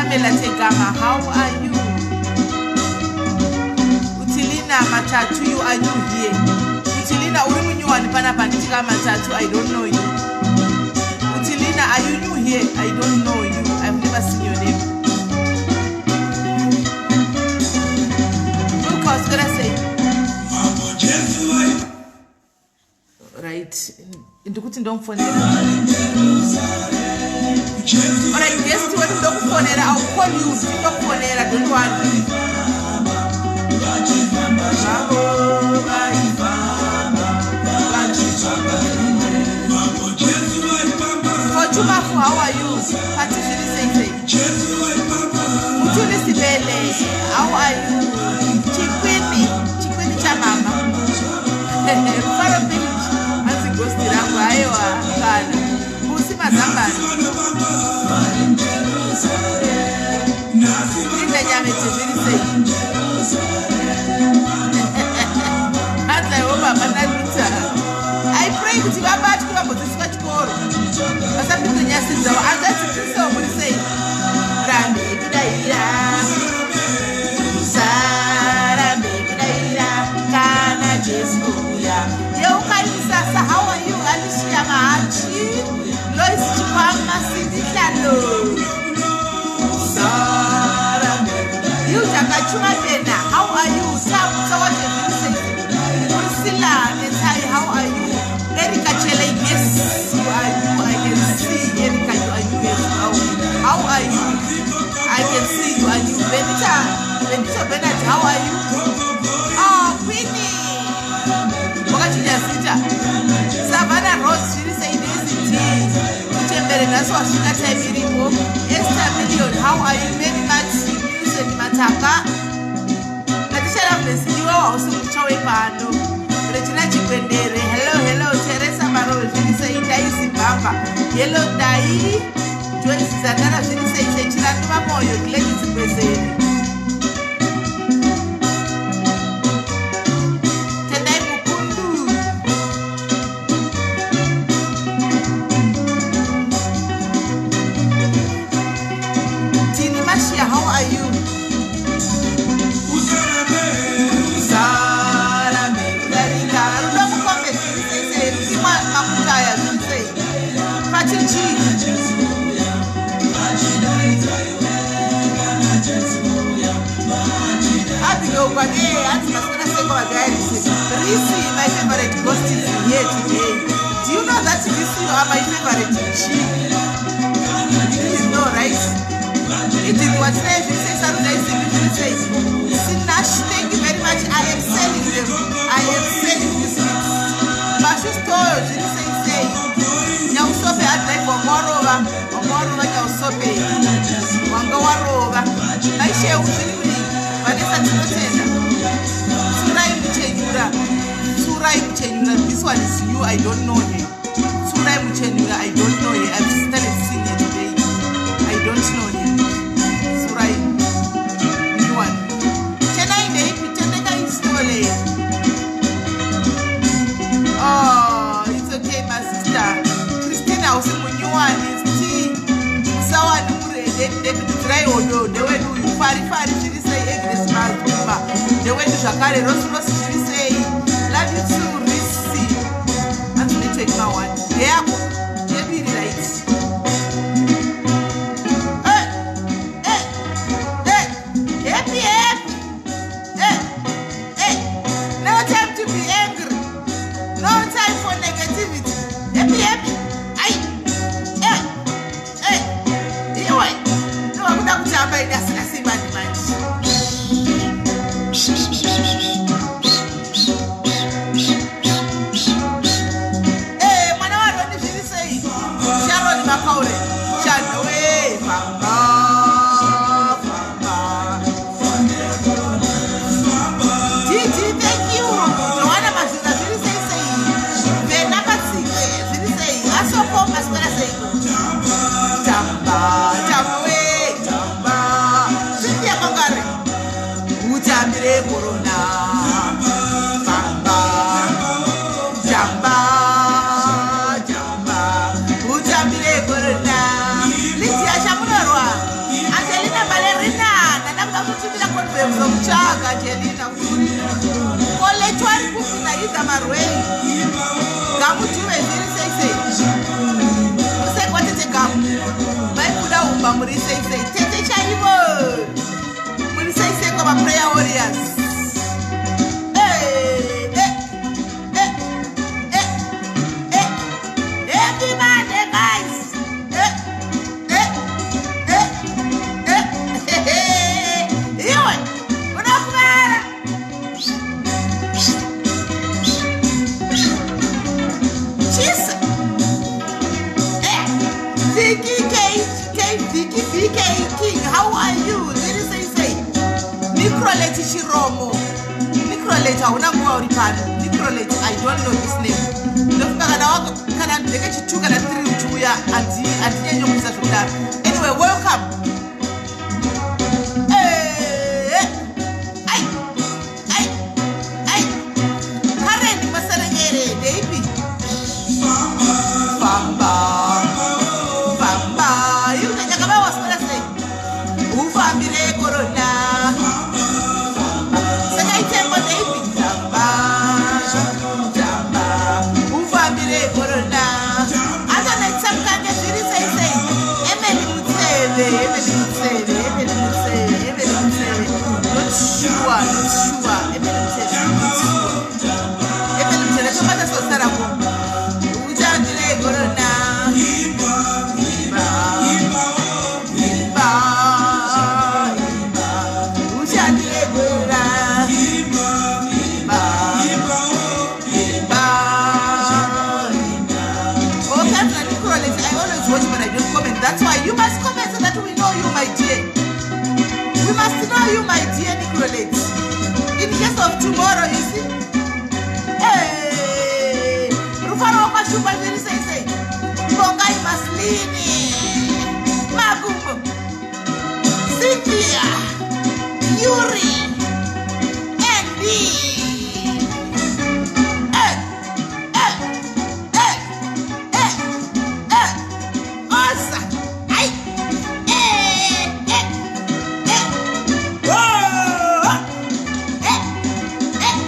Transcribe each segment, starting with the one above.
Pamela Tegama, how are you? Utilina Matatu, you are new here. Utilina, uri munyowani panapa ndichika Matatu, I don't know you. Utilina, are you new here? I don't know you. I've never seen your name. Lucas, gonna say. Right. Ndikuti ndomufonera. Alright, guest wedu ndokufonera. I'll call you. Ndinokufonera, don't worry. Fortumafu, how are you? Pati zviri sei sei? Mutuli Sibele, how are you? Chikwini, chikwini chamama. Rufaro Village, hanzi ghost rangu, aiwa kana. Musi Mazambani. Linda Nyamete zviri sei? Hanzi I hope hapana luta. I pray kuti vabatwe vambodzidziswa chikoro. Vasapinze nyasi dzavo. Hanzvadzi Kristo muri sei? Rambe kudaira. Usarambe kudaira kana Jesu uya. Yeukai Musasa, how are you? Alicia Mahachi. Lois Chikwama, Cindy Hlalo. Hilda Kachuma-Dena, how are you? Sam Tsawaje zviri sei? Priscilla Netai, how are you? Erika Chele, yes, you are you. I can see Erika, you are you as well. How are you? I can see you are you. Benita, Benita Bernard, how are you? Oh, Queenie. Wakachinja zita. Savannah Rose, zviri sei? Daisy D. Kuchembere nhasi wasvika time iripo. Esther Million, how are you? Mary Martin, Wilson Mataka. Natisha Loveless, iwe hausi mutsva wepano. Regina Chikwendere, hello, hello. Teresa Marove, zviri sei? Dai Zimbabwe. Hello, Dai. Joyce Zandara, zviri sei? Sei? Chirandu Vamoyo, Gladys Gwezere. Tendai Mukundu. Tini Mashia, how are you? Usarambe kudarika. Rudo Mukombe, zviri sei sei? Ruki Makutaya, zviri sei? Pachichi. Abigail Kwade, hanzi maswera seko vagairisi. Risi, my favorite ghost is here today. Do you know that Risi, you are my favorite G? You didn't know, right? Edith, watinaye zviri sei? Sarudai Simbi, zviri sei? Sinash, thank you very much. I am selling them. I am selling this mix. Mashu Store, zviri sei sei? Nyausope adrive wanga warova. Wanga warova Nyausope. Wanga warova. Maisheu zviri kudii? Vanessa tinotenda. Tsurai Muchenyura. Tsurai Muchenyura. This one is new. I don't know her. Tsurai Muchenyura. I don't know her. I've started seeing her today. I don't know her. Tsurai. New one. Chenai ndeipi? Tendeka Istole. Oh, it's okay, my sister. Christina hausi munyowani. T. Musawani murede. Ndekudzirai hodo. Ndewedu uyu. Fari fari zviri sei? Agnes Mazumba. Ndewedu zvakare. Rosi Rosi zviri sei? Love you too, Risi. Hanzi network ma one. Ndeyako. Yedu iri right. Eh, eh, eh. Happy, happy. Eh, eh. No time to be angry. No time for negativity. Happy, happy. Ai. Eh, eh. Iwe. Ndovakuda kutamba ini asina simani manje. Eh, mwana waRoni zviri sei? Sharon Makaure. Shanowe, famba, famba. Gigi, thank you. Joanna Mazvina zviri sei sei? Vena Katsike zviri sei? Asoko maswera sei? Tamba, tamba we, tamba. Cynthia Mangare. Utambire corona. Famba, jamba, jamba. Utambire corona. Lydia Chamunorwa. Angelina Ndauya kuzokutsvaga Angelina kuti uri kolecho ari kupi naIda Marwei. Gamutume zviri sei sei. Sei kwatete gamu. Maikuda umba muri sei sei. Tete chaivo. Muri sei sei kwa prayer warriors. Hey, hey, hey, hey, hey. Happy birthday guys. Hey, hey, hey, hey. Iwe, unokuvara. Chisa. Eh, Vicky K, K, Vicky, VK King, how are you? Zviri sei sei? Microlet Chiromo. Microlet hauna nguva uri pano. Microlet, I don't know this name. Ndofunga kana wako kana ndeke chi2 kana 3 uchiuya handinyanyo kuisa zvekudaro. Anyway, welcome. Eh, ai, ai, ai. Karen Maserengere, ndeipi? Famba, famba. Iwe nyakaba waswera sei? Ufambire corona. Saka itembo ndeipi? Tamba, tamba. Ufambire corona. Anonetsa mukange zviri sei sei? Emily Mutseve, Emily Mutseve, Emily Mutseve, Emily Mutseve. Not sure, not sure. Emily Mutseve, not sure. Emily Mutseve, tobata sozita rako. Uchandire corona. Imba, imba, imba. Uchandire corona. Imba, imba, imba. Oh, Catherine Nicolet, I always watch but I don't comment. That's why you must comment so that we know you, my dear. We must know you, my dear Nicolet. In case of tomorrow, you see. Hey, Rufaro wakashupa zviri sei sei. Bongai Maslini. Makumbo. Cynthia. Yuri. Andy. Eh, eh, eh, eh, eh. Osa. Ai. Eh, eh, eh. Oh. Eh, eh,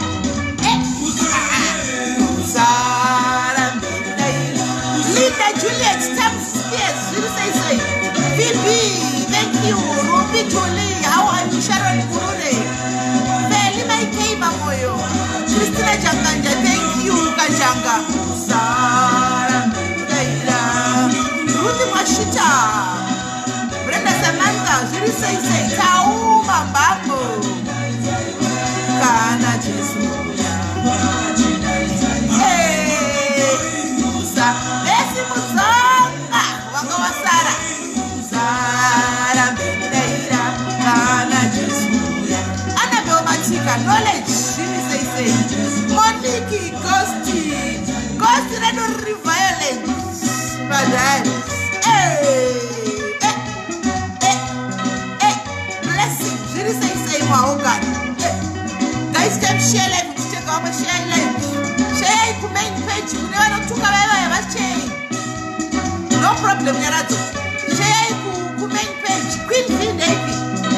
eh. Sara Mbiri. Linda Juliet Tam Spears, zviri sei sei. Phoebe, thank you. Ruby Jolie, how are you? Sharon Kurure. Feli Maikei Mamoyo. Christina Janganja, thank you. Kajanga. Sara Mbiri. Ruth Mwashita. Brenda Samantha, zviri sei sei. Tau Mambambo. Kana Jesu. Hey, Musa. Besi Mudzonga. Wanga wasara. Sara Mbiri. Kana Jesu. Annabel Matika, knowledge. Zviri sei sei. Monique Ghosti. Ghosti redu riri violent. Padari. Hey, eh, eh, eh. Blessing. Zviri sei sei maogani. Eh. Guys, tap share live ticheka vamwe share live. Share kumain page kune vanotuka vaya vaya vachei. No problem Nyaradzo. Share kumain page. Queen V Navy.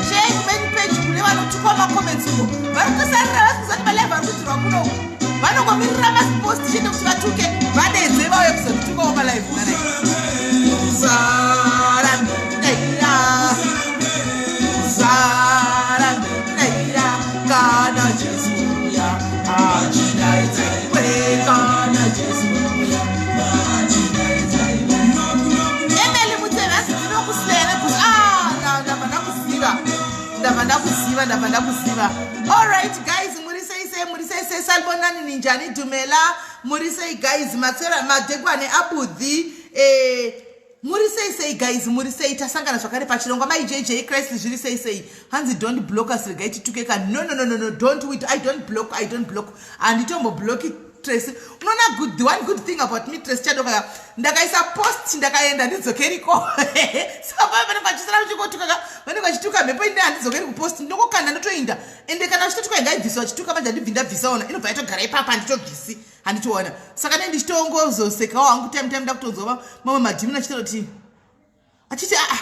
Share kumain page kune vanotuka macomments uko. Vari kutosarira vasingazati malive vari kuitirwa kuno. Vanongomirira mapost chete kuti vatuke vadedze vauye kuzotukawo malive nanai. Sara Mbira. Sara Mbira. Kana Jesu ya achidaidza iwe kana Jesu ya. Emily Mutseve asi ndinokusiya nekuti ah ndabva ndakuziva ndabva ndakuziva ndabva ndakuziva. Alright guys, muri sei sei, muri sei sei? Salibonani, ninjani? Dumela, muri sei guys? Matsera madhekwane abudhi, muri sei sei guys? Muri sei? Tasangana zvakare pachirongwa Mai JJ Christ. Zviri sei sei? Hanzi don't block us, regai tituke ka. No, no, no, no, no, don't wait. I don't block, I don't block. Handitombobloki Tracy. Unoona, good, the one good thing about me, Tracy Chadoka, ndakaisa post ndakaenda handidzokeriko. Saka pava vanenge vachisara vachingotuka ka, vanenge vachituka mhepo inde, handidzokeri kupost, ndongokanda ndotoinda. Ende kana vachitotuka ingaibvisa, vachituka manje handibvi ndabvisaona, inobva yatogara ipapa, handitobvisi, handitoona. Saka ne ndichitongozosekawo hangu time time ndakutonzwa mamwe madhimini achitaura kuti achiti aa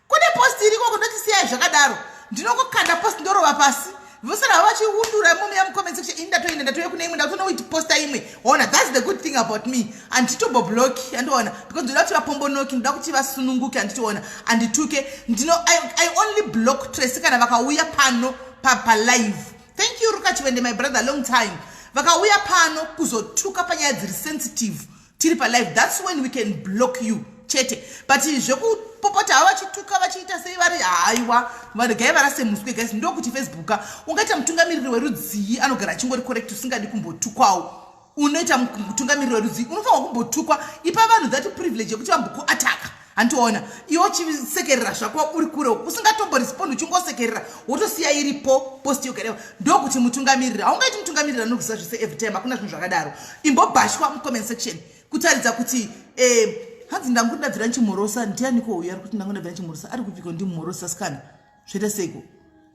kune post iriko kundoti siyai zvakadaro. Ndinongokanda post ndorova pasi. Vosara havo vachiundura imomo ya mucomment section. Ini ndatoenda ndatouya kune imwe ndatonoposta imwe. Ona, that's the good thing about me. Handitombo block, andiona, because ndinoda kuti vapombonoki, ndinoda kuti vasununguke, handitiona, handituke. Ndino I only block Tracy kana vakauya pano pa, pa live. Thank you Ruka Chivende, my brother, long time. Vakauya pano kuzotuka panyaya dziri sensitive tiri pa live, that's when we can block you chete. But zvekupopota havo vachituka vachiita sei vari haiwa, varegai varase muswe guys. Ndokuti Facebooka ungaita mutungamiriri werudzii anogara achingori correct usingadi kumbotukwawo? Unoita mutungamiriri werudzii unofanirwa kumbotukwa? Ipa vanhu that privilege yekuti vambokuataka, handiona? Iwe uchisekerera zvako uri kure usingatomborespond, uchingosekerera wotosiya iripo post yogarewa. Ndokuti mutungamiriri. Haungaiti mutungamiriri anokuziva zvese every time. Hakuna zvinhu zvakadaro. Imbobhashwa mucomment section kutaridza kuti hanzi ndangu ndabvira ndichimhorosa. Ndianiko uyu ari kuti ndangu ndabvira ndichimhorosa? Ari kupiko? Ndimhorosa sikana, zvoita seiko?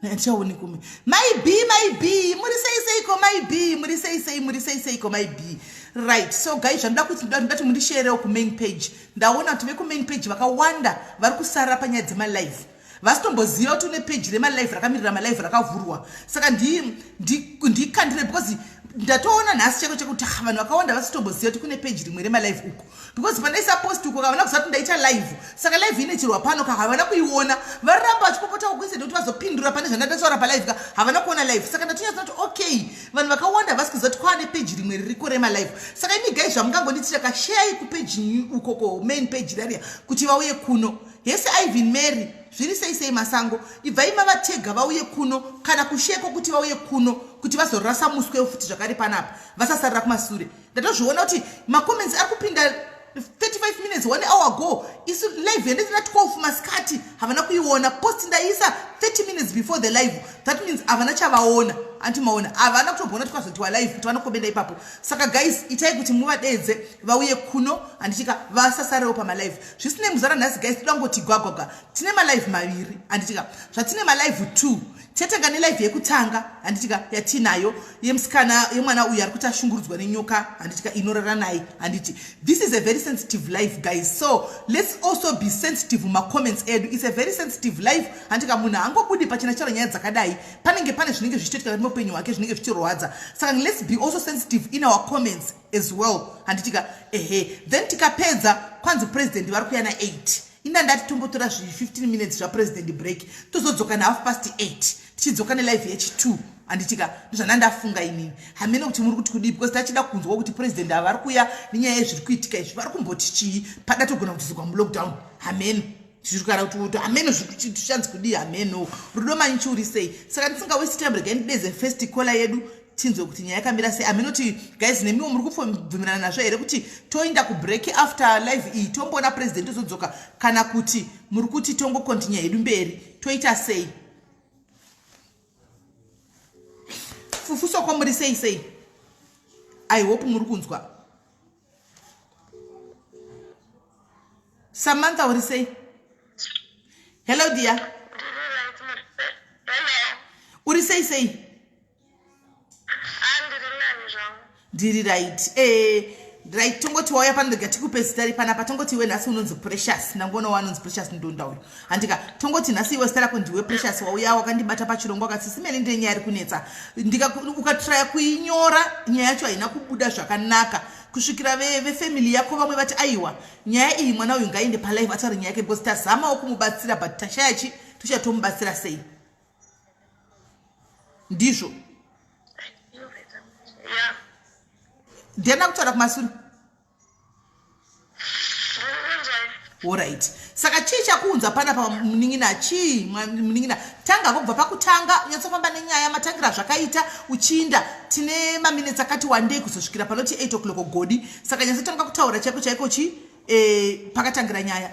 Ndichaoni kumi. Mai B, Mai B, muri sei seiko? Mai B, muri sei sei? Muri sei seiko, Mai B? Right, so guys, zvandoda kuti ndati mundisharewo kumain page. Ndaona kuti vekumain page vakawanda vari kusara panyaya dzemalive, vasitomboziva kuti une page remalive rakamirira malive rakavhurwa. Saka ndikandire because ndatoona nhasi chako chekuti vanhu vakawanda vasitomboziva kuti kune page rimwe remalive uko, because pandaisa post uko havana kuziva kuti ndaita live. Saka live inoitirwa pano ka, havana kuiona. Varamba vachipopota kuise nekuti vazopindura pane zvandataura palive ka, havana kuona live. Saka ndatonyatsa kuti okay, vanhu vakawanda havasi kuziva kuti kwaane page rimwe ririko remalive. Saka imi guys, zvamungangondiitira kasheyai kupage ukoko, main page rariya, kuti vauye kuno. Hese Ivan Mary, zviri sei sei? Masango, ibvai mavatega vauye kuno, kana kusheko kuti vauye kuno kuti vazorasa muswe futi zvakare panapa, vasasarira kumasure. Ndatozviona kuti macomments ari kupinda 35 minutes, one hour ago. Isu live yandaita 12 masikati havana kuiona. Post ndaisa 30 minutes before the live, that means havana chavaona. Anti maona, havana kutomboona tikazotiwa live kuti vanokomenda ipapo. Saka guys, itai kuti muvadedze vauye kuno, handitika? Vasasarewo pamalive. Zvisinei, muzara nhasi guys, toda ngoti gwagwagwa tine malive maviri, handitika? Zvatine malive 2, tatanga nelive yekutanga, handitika, yatinayo yemusikana, yemwana uyu ari kuti ashungurudzwa nenyoka, handitika, inorara naye, handiti? This is a very sensitive live, guys, so let's also be sensitive mumacomments edu. It's a very sensitive live, handitika? Munhu haangobudi pachena charo nyaya dzakadai. Panenge pane zvinenge zvichitoitika muupenyu hwake zvinenge zvichirwadza. Saka let's be also sensitive in our comments as well, handitika? Ehe, then tikapedza, kwanzi president vari kuya na8. Ina ndati tombotora zvi 15 minutes zvapresident break, tozodzoka nahalf past 8, tichidzoka nelive yechi2, handitika? Ndozvana ndafunga inini. Hamene kuti muri kuti kudii, because tachida kunzwa kuti president ava vari kuya nenyaya yezviri kuitika izvi, vari kumboti chii? Pada togona kutizigwa mulockdown, hameno kana kuti hameno zvichanzi kudii, hameno. Rudo manyichi, uri sei? Saka ndisingawaste time, regai ndideze first caller yedu, tinzwe kuti nyaya yakamira sei. Haminoti guys, nemiwo muri kubvumirana nazvo here kuti toenda kubreak after live iyi, tomboona president, tozodzoka, kana kuti muri kuti tongocontinue hedu mberi? Toita sei? Fufu Soko, muri sei sei? I hope muri kunzwa. Samantha, uri sei? Hello dear, uri sei sei? Ndiri right. Right, tongoti wauya pano, rega tikupe zita ripanapa. Tongoti iwe nhasi unonzi Precious. Ndangoona wanonzi Precious Ndonda uyu, handika? Tongoti nhasi iwe zita rako ndiwe Precious. Wauya wakandibata pachirongwa, akati simene ndine nyaya iri kunetsa. Ukatraya kuinyora, nyaya yacho haina kubuda zvakanaka, kusvikira vefamily yako vamwe vati aiwa, nyaya iyi mwana uyu ngaende palive ataure nyaya yake, because tazamawo kumubatsira but tashaya chi tochatomubatsira sei. Ndizvo ndiana kutaura kumasure. Alright, saka chii chakuunza panapa, munin'ina? Chii, munin'ina? Tanga kubva pakutanga, unyatsofamba nenyaya matangira zvakaita uchiinda. Tine maminutes akati wandei kuzosvikira panoti 8 o'clock godi. Saka nyatsotanga kutaura chaiko chaiko chi pakatangira nyaya.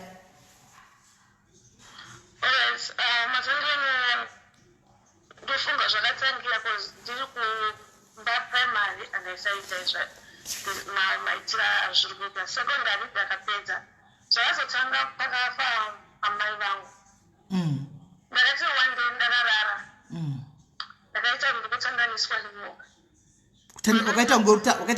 Alright, matangira nyaya, ndofunga zvakatangira cause ndiri kumba primary andaisaita izva maitira azviri kuita. Secondary ndakapedza. Zvakazotanga pakafa amai vangu. Ndakati one day ndakarara, ndakaita ndikutandaniswa nenyoka. Wakaita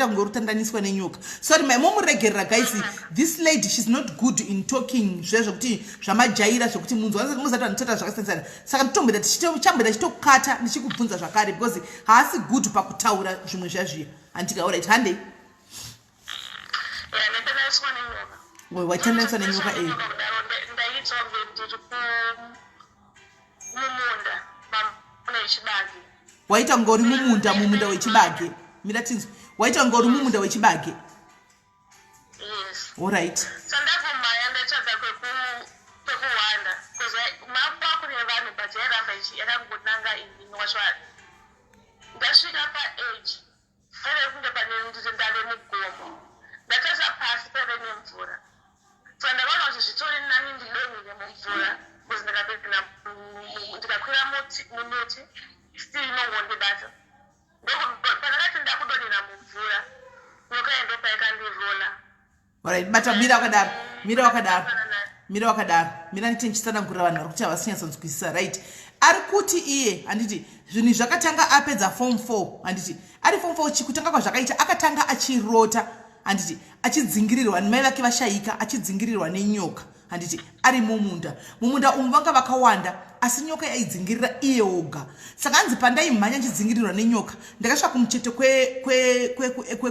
kunge urutandaniswa nenyoka. Sorry mai, momuregerera guys, this lady, she's not good in talking zve zvekuti zvamajaira zvekuti munzwa muzati vanotaura zvakasiyana. Saka nditomboita chamboita chitokata ndichikubvunza zvakare because haasi good pakutaura zvimwe zvazviya, handika? Alright, handei. Ya, ndatandaniswa nenyoka. Waitandaniswa nenyoka, e. Kudaro ndaitwa kunge ndiri mumunda mune chibage. Waita kunge uri mumunda wechibage. Mira tinzwe. Waita kunge uri mumunda wechibage? Yes. Alright. So ndagomhanya ndatsvaga kwekuhwanda because makwa kune vanhu, but yairamba yakangonanga ini wacho. Ndasvika paage paive kunge pane ndiri ndave mugomo, ndatarisa pasi paive nemvura. Saka ndakaona kuti zvitori nani ndidonhere mumvura because ndikapinda ndikakwira mumuti, still inongondibata. Pandakati ndakudonhera mumvura, nyoka yandopaikandirola. Alright, bata, mira wakadaro, mira wakadaro, mira wakadaro, mira nditi ndichitsanangurira vanhu vari kuti havasi kunyatsonzwisisa. Right, ari kuti iye, handiti, zvinhu zvakatanga apedza form 4, handiti? Ari form 4, kutanga kwazvakaita, akatanga achirota, handiti, achidzingirirwa mai vake vashayika, achidzingirirwa nenyoka, handiti, ari mumunda. Mumunda umu vanga vakawanda, asi nyoka yaidzingirira iye oga. Saka hanzi, pandaimhanya nchidzingirirwa nenyoka, ndakasvika kumucheto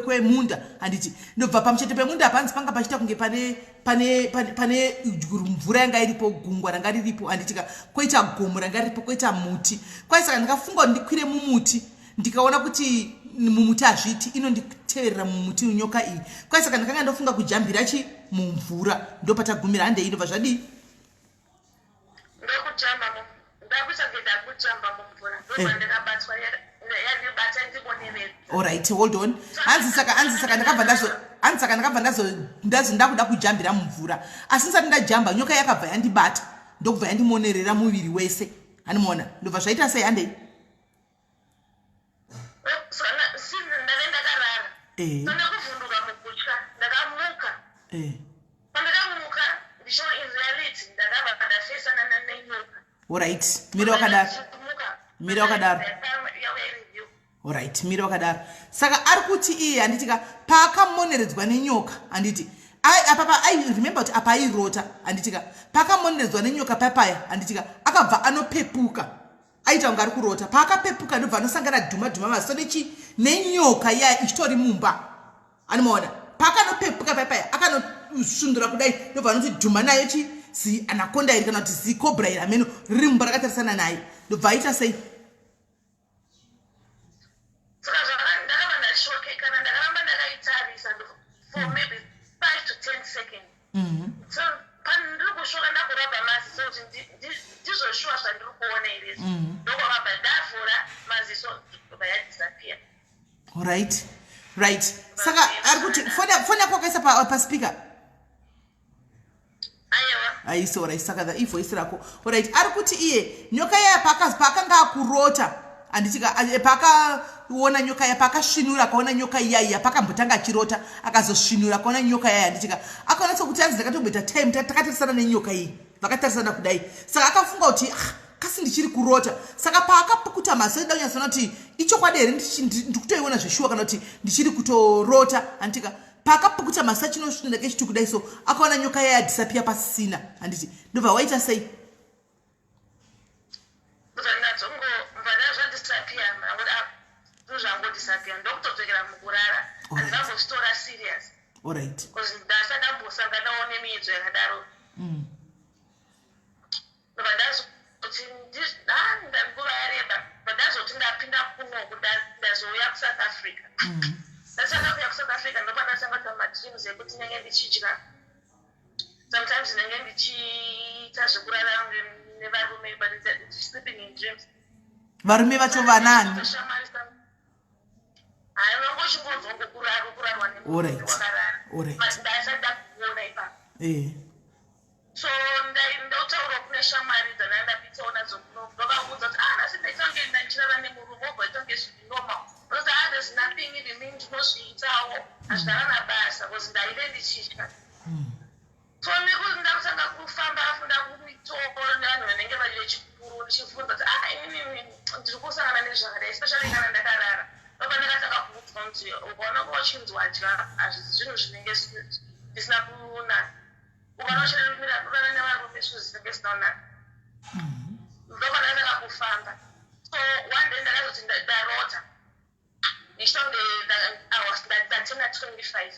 kwemunda, handiti? Ndobva pamucheto pemunda apa, hanzi panga pachiita kunge pane mvura yanga iripo, gungwa ranga riripo, handitika? Koita gomo ranga riripo, koita muti kwai. Saka ndikafunga kuti ndikwire mumuti, ndikaona kuti mumuti hazviiti, inonditeverera mumuti nyoka iyi kwai. Saka ndakanga ndofunga kujambira chi mumvura. Ndopatagumira, handei. Ndobva zvadii? Ndokujamba, ndakuita kunge ndakujamba mumvura, ndobva ndakabatwa, yandibata ndimonerera. Alright, hold on. Hanzi saka ndakabva ndazo, hanzi saka ndakabva ndazo ndakuda kujambira mumvura, asi ndisati ndajamba, nyoka yakabva yandibata, ndokubva yandimonerera muviri wese, handimuona. Ndobva zvaita sei? Handei. Ndave ndakarara. So ndakuvhunduka mukutya, ndakamuka. Pandakamuka ndichiona, in reality ndakabva ndafesana nenyoka. Alright, mira wakadaro, mira wakadaro. Alright, mira wakadaro. Saka ari kuti iye, handitika, paakamoneredzwa nenyoka, handiti, apapa ai remember kuti apa airota, handitika? Paakamoneredzwa nenyoka papaya, handitika, akabva anopepuka, aita kunge ari kurota. Paakapepuka, ndobva anosangana dhuma dhuma maziso nechi nenyoka iya ichitori mumba, anomaona. Paakanopepuka papaya, akanosundura kudai, ndobva anoti dhuma nayo chi zi anaconda iri kana kuti zi cobra iri, ameno, riri mumba rakatarisana naye. Ndobva aita sei? Saka ndakabva ndashokekana, ndakaramba ndakaitarisa for maybe 5 to 10 seconds. So pandiri kushoka, ndakurabha maziso kuti ndizvo shuwa zvandiri kuona here izvi. Ndokwakabva ndavhura maziso, ndobva yadisappear. Right, saka ari kuti foni yako wakaisa paspeaker? Aiwa. Aisi. Alright, saka the ivoice rako. Alright, ari kuti iye nyoka iya paakanga akurota, handitika, paakaona nyoka iya, paakasvinura akaona nyoka iya iya, pakambotanga achirota, akazosvinura akaona nyoka iya, handitika, akaona sekuti, hanzi ndakatomboita time takatarisana nenyoka iyi, vakatarisana kudai. Saka akafunga kuti, ah, kasi ndichiri kurota. Saka paakapukuta maziso ida kunyatsoona kuti ichokwadi here, ndikutoiona zveshuwa kana kuti ndichiri kutorota, handitika? Paakapukuta maziso achinosvinura kechiti kudai, so akaona nyoka iya yadisappear, pasisina, handiti? Ndobva waita sei? Ndadzongobva zvadisappear, ndakuti ah, zvangodisappear, ndokutodzokera mukurara. Handingambozvitora serious because ndasandambosanganawo nemiedzo yakadaro. Ndobva ndazoti nguva yareba, bva ndazoti ndapinda kunoku, ndazouya kuSouth Africa. Ndatanga kuuya kuSouth Africa, ndopa ndatanga kuita madreams ekuti ndinenge ndichidya, sometimes ndinenge ndichiita zvekurara nevarume, but sleeping in dreams. Varume vacho vanani? Hayi, unonge uchingonzwa ngokurarwa nemunhu wakarara. Ndasati ndakuona ipapo. So ndotaura kune shamwari dzandanga ndapitsawo nadzo kuno, ndovaudza kuti, ah, nhasi ndaita kunge ndichirara nemurume, obva ita kunge zviri normal. Ndoti, ah, there's nothing, even me ndinozviitawo, hazvina kana basa, because ndaive ndichitya. So nekuti ndakutanga kufamba afunda kumitoko nevanhu vanenge vari vechikuru, ndichibvunza kuti, ah, inini ndiri kusangana nezvakadai, especially kana ndakarara. Ndobva Ndopandakatanga kuudzwa kuti ukaona kuva uchinzi wadya, hazvisi zvinhu zvinenge zvisina kunaka. Ukaona uchirara nevarume, zvinhu zvinenge zvisina kunaka. Ndopandakatanga kufamba. So one day ndakazoti ndarota ndichiita kunge ndatena 25,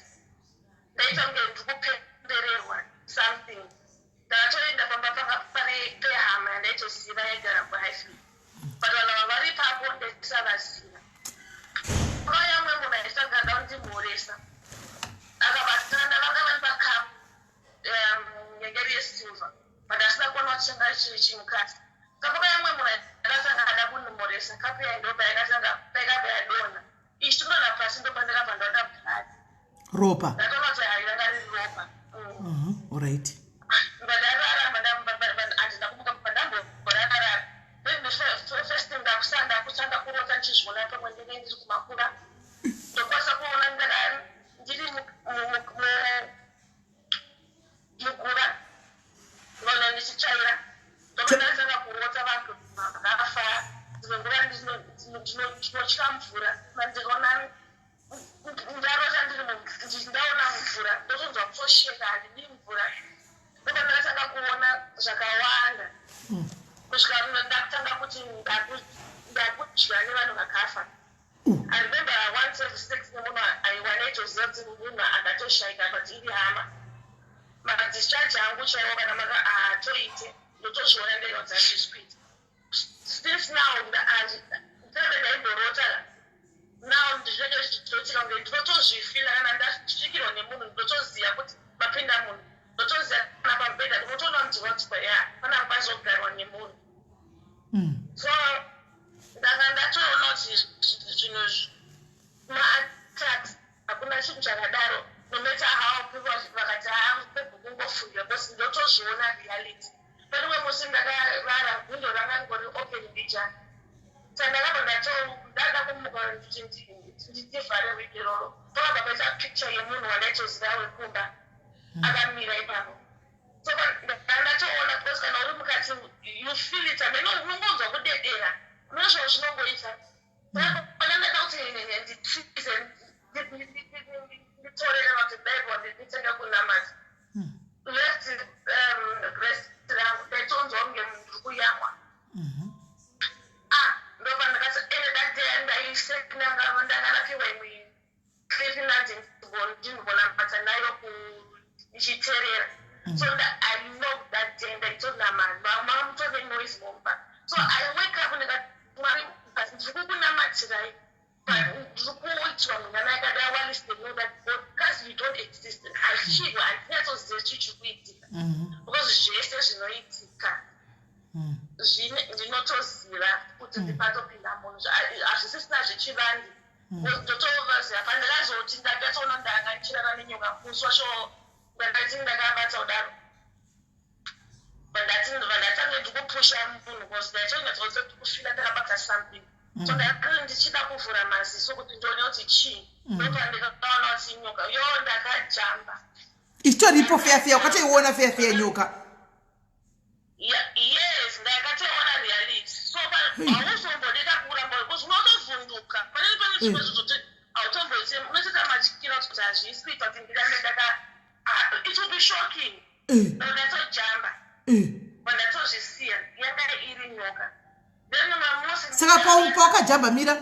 ndaita kunge ndiri kupembererwa something. Ndakatoenda pamba panga pane pehama yandaitoziva yaigara kuHighfield, but vanhu ava vari ipapo ndaisavaziva. Pakauya mumwe munhu aisanga da kundimhoresa, akabatana vanga vari pakapu yanga iri yesilver, but asina kuona kuti changa chiri chimukati. Kapakauya mumwe munhu akatanga ada kundimhoresa, kapu yai ndobva yakatanga paikabva yadonha, ichitodonha pasi, ndopandakabva ndaona blood. Ropa? Ndatoona kuti hai, ranga riri ropa. Alright. Ndarara, handina kumuka, ndamborarara. Then the first thing ndakusanda kurota ndichizviona pamwe ndinge ndiri kumakura, ndokwanisa kuona ndaka ndiri mugura, ndikaona ndichitsvaira. Ndobva ndatanga kurota vanhu vakafa. Dzimwe nguva ndinotya mvura. Ndikaona ndarota ndiri ndaona mvura, ndotonzwa kutosheka, handidi mvura. Ndobva ndakatanga kuona zvakawanda kusvika ndakutanga kuti ndakudya nevanhu vakafa. I remember I once had sex nemunhu aiwa naitoziva kuti munhu akatoshaika, but iri hama. Madischarge angu chaiwo kana maka haatoite, ndotozviona ndega kuti handisi kuita. Since now ndave ndaimborota, now ndinenge zvichitoitika kunge ndinotozvifila. Kana ndasvikirwa nemunhu, ndinotoziva kuti mapinda munhu, ndotoziva. Kana pamubhedha, ndinotoona kuti ya, pana pazogarwa nemunhu. So ndanga ndatoona kuti zvinhu maattacks, hakuna chinhu chakadaro, no matter how people vakati kungofungira, because ndotozviona reality. Pane umwe musi ndakarara, window ranga ringori open mbijana, saka ndakabva ndada kumuka kuti ndivhare window iroro. Pakabva paita picture yemunhu wandaitoziva wekumba akamira ipapo. So ndatoona, because kana uri mukati you feel it. Amene unongonzwa kudedera, unozvo zvinongoita. Pana ndada kuti nditize, nditorere kuti Bible, nditenge kunamata. Left breast rangu ndaitonzwa kunge ndiri kuyamwa. Ah, ndobva ndakati ende that day ndakarapiwa imwe clip, ndanzi ndingonamata nayo ndichiteerera. So I know that day ndaitonamata, manga mutove noise mumba. So I wake up ndikati, "Mwari, ndiri kukunamatirai, ndiri kuitirwa munyama yakadai. What is the know that because you don't exist?" Achirwa, handinyatsoziva chii chiri kuitika, because zvese zvinoitika ndinotoziva kuti ndipatopinda munhu, hazvisisina zvechivandi, ndotovaziva. Pandakazoti ndakatoona ndanga ndichirara nenyoka, musi wacho ndakati ndakabata kudaro, vandatange ndikupusha munhu, because ndaitonyatsokuti ndikufila ndakabata something. So ndakati ndichida kuvhura maziso kuti ndione kuti chii, ndopandikaona kuti nyoka. Yo, ndakajamba. Ichitoripo feya feya, wakatoiona feya feya nyoka? Yes, ndakatoiona reality. So hauzombodeka kuramba, because unotovhunduka. Pane zvimwe zvinhu zvoti hautomboiti, unotoita matyira kuti hazvisi kuita kuti ndirambe ndaka it will be shocking. Ndatojamba, pandatozvisiya yanga iri nyoka. Then mamusi Saka pawakajamba, mira,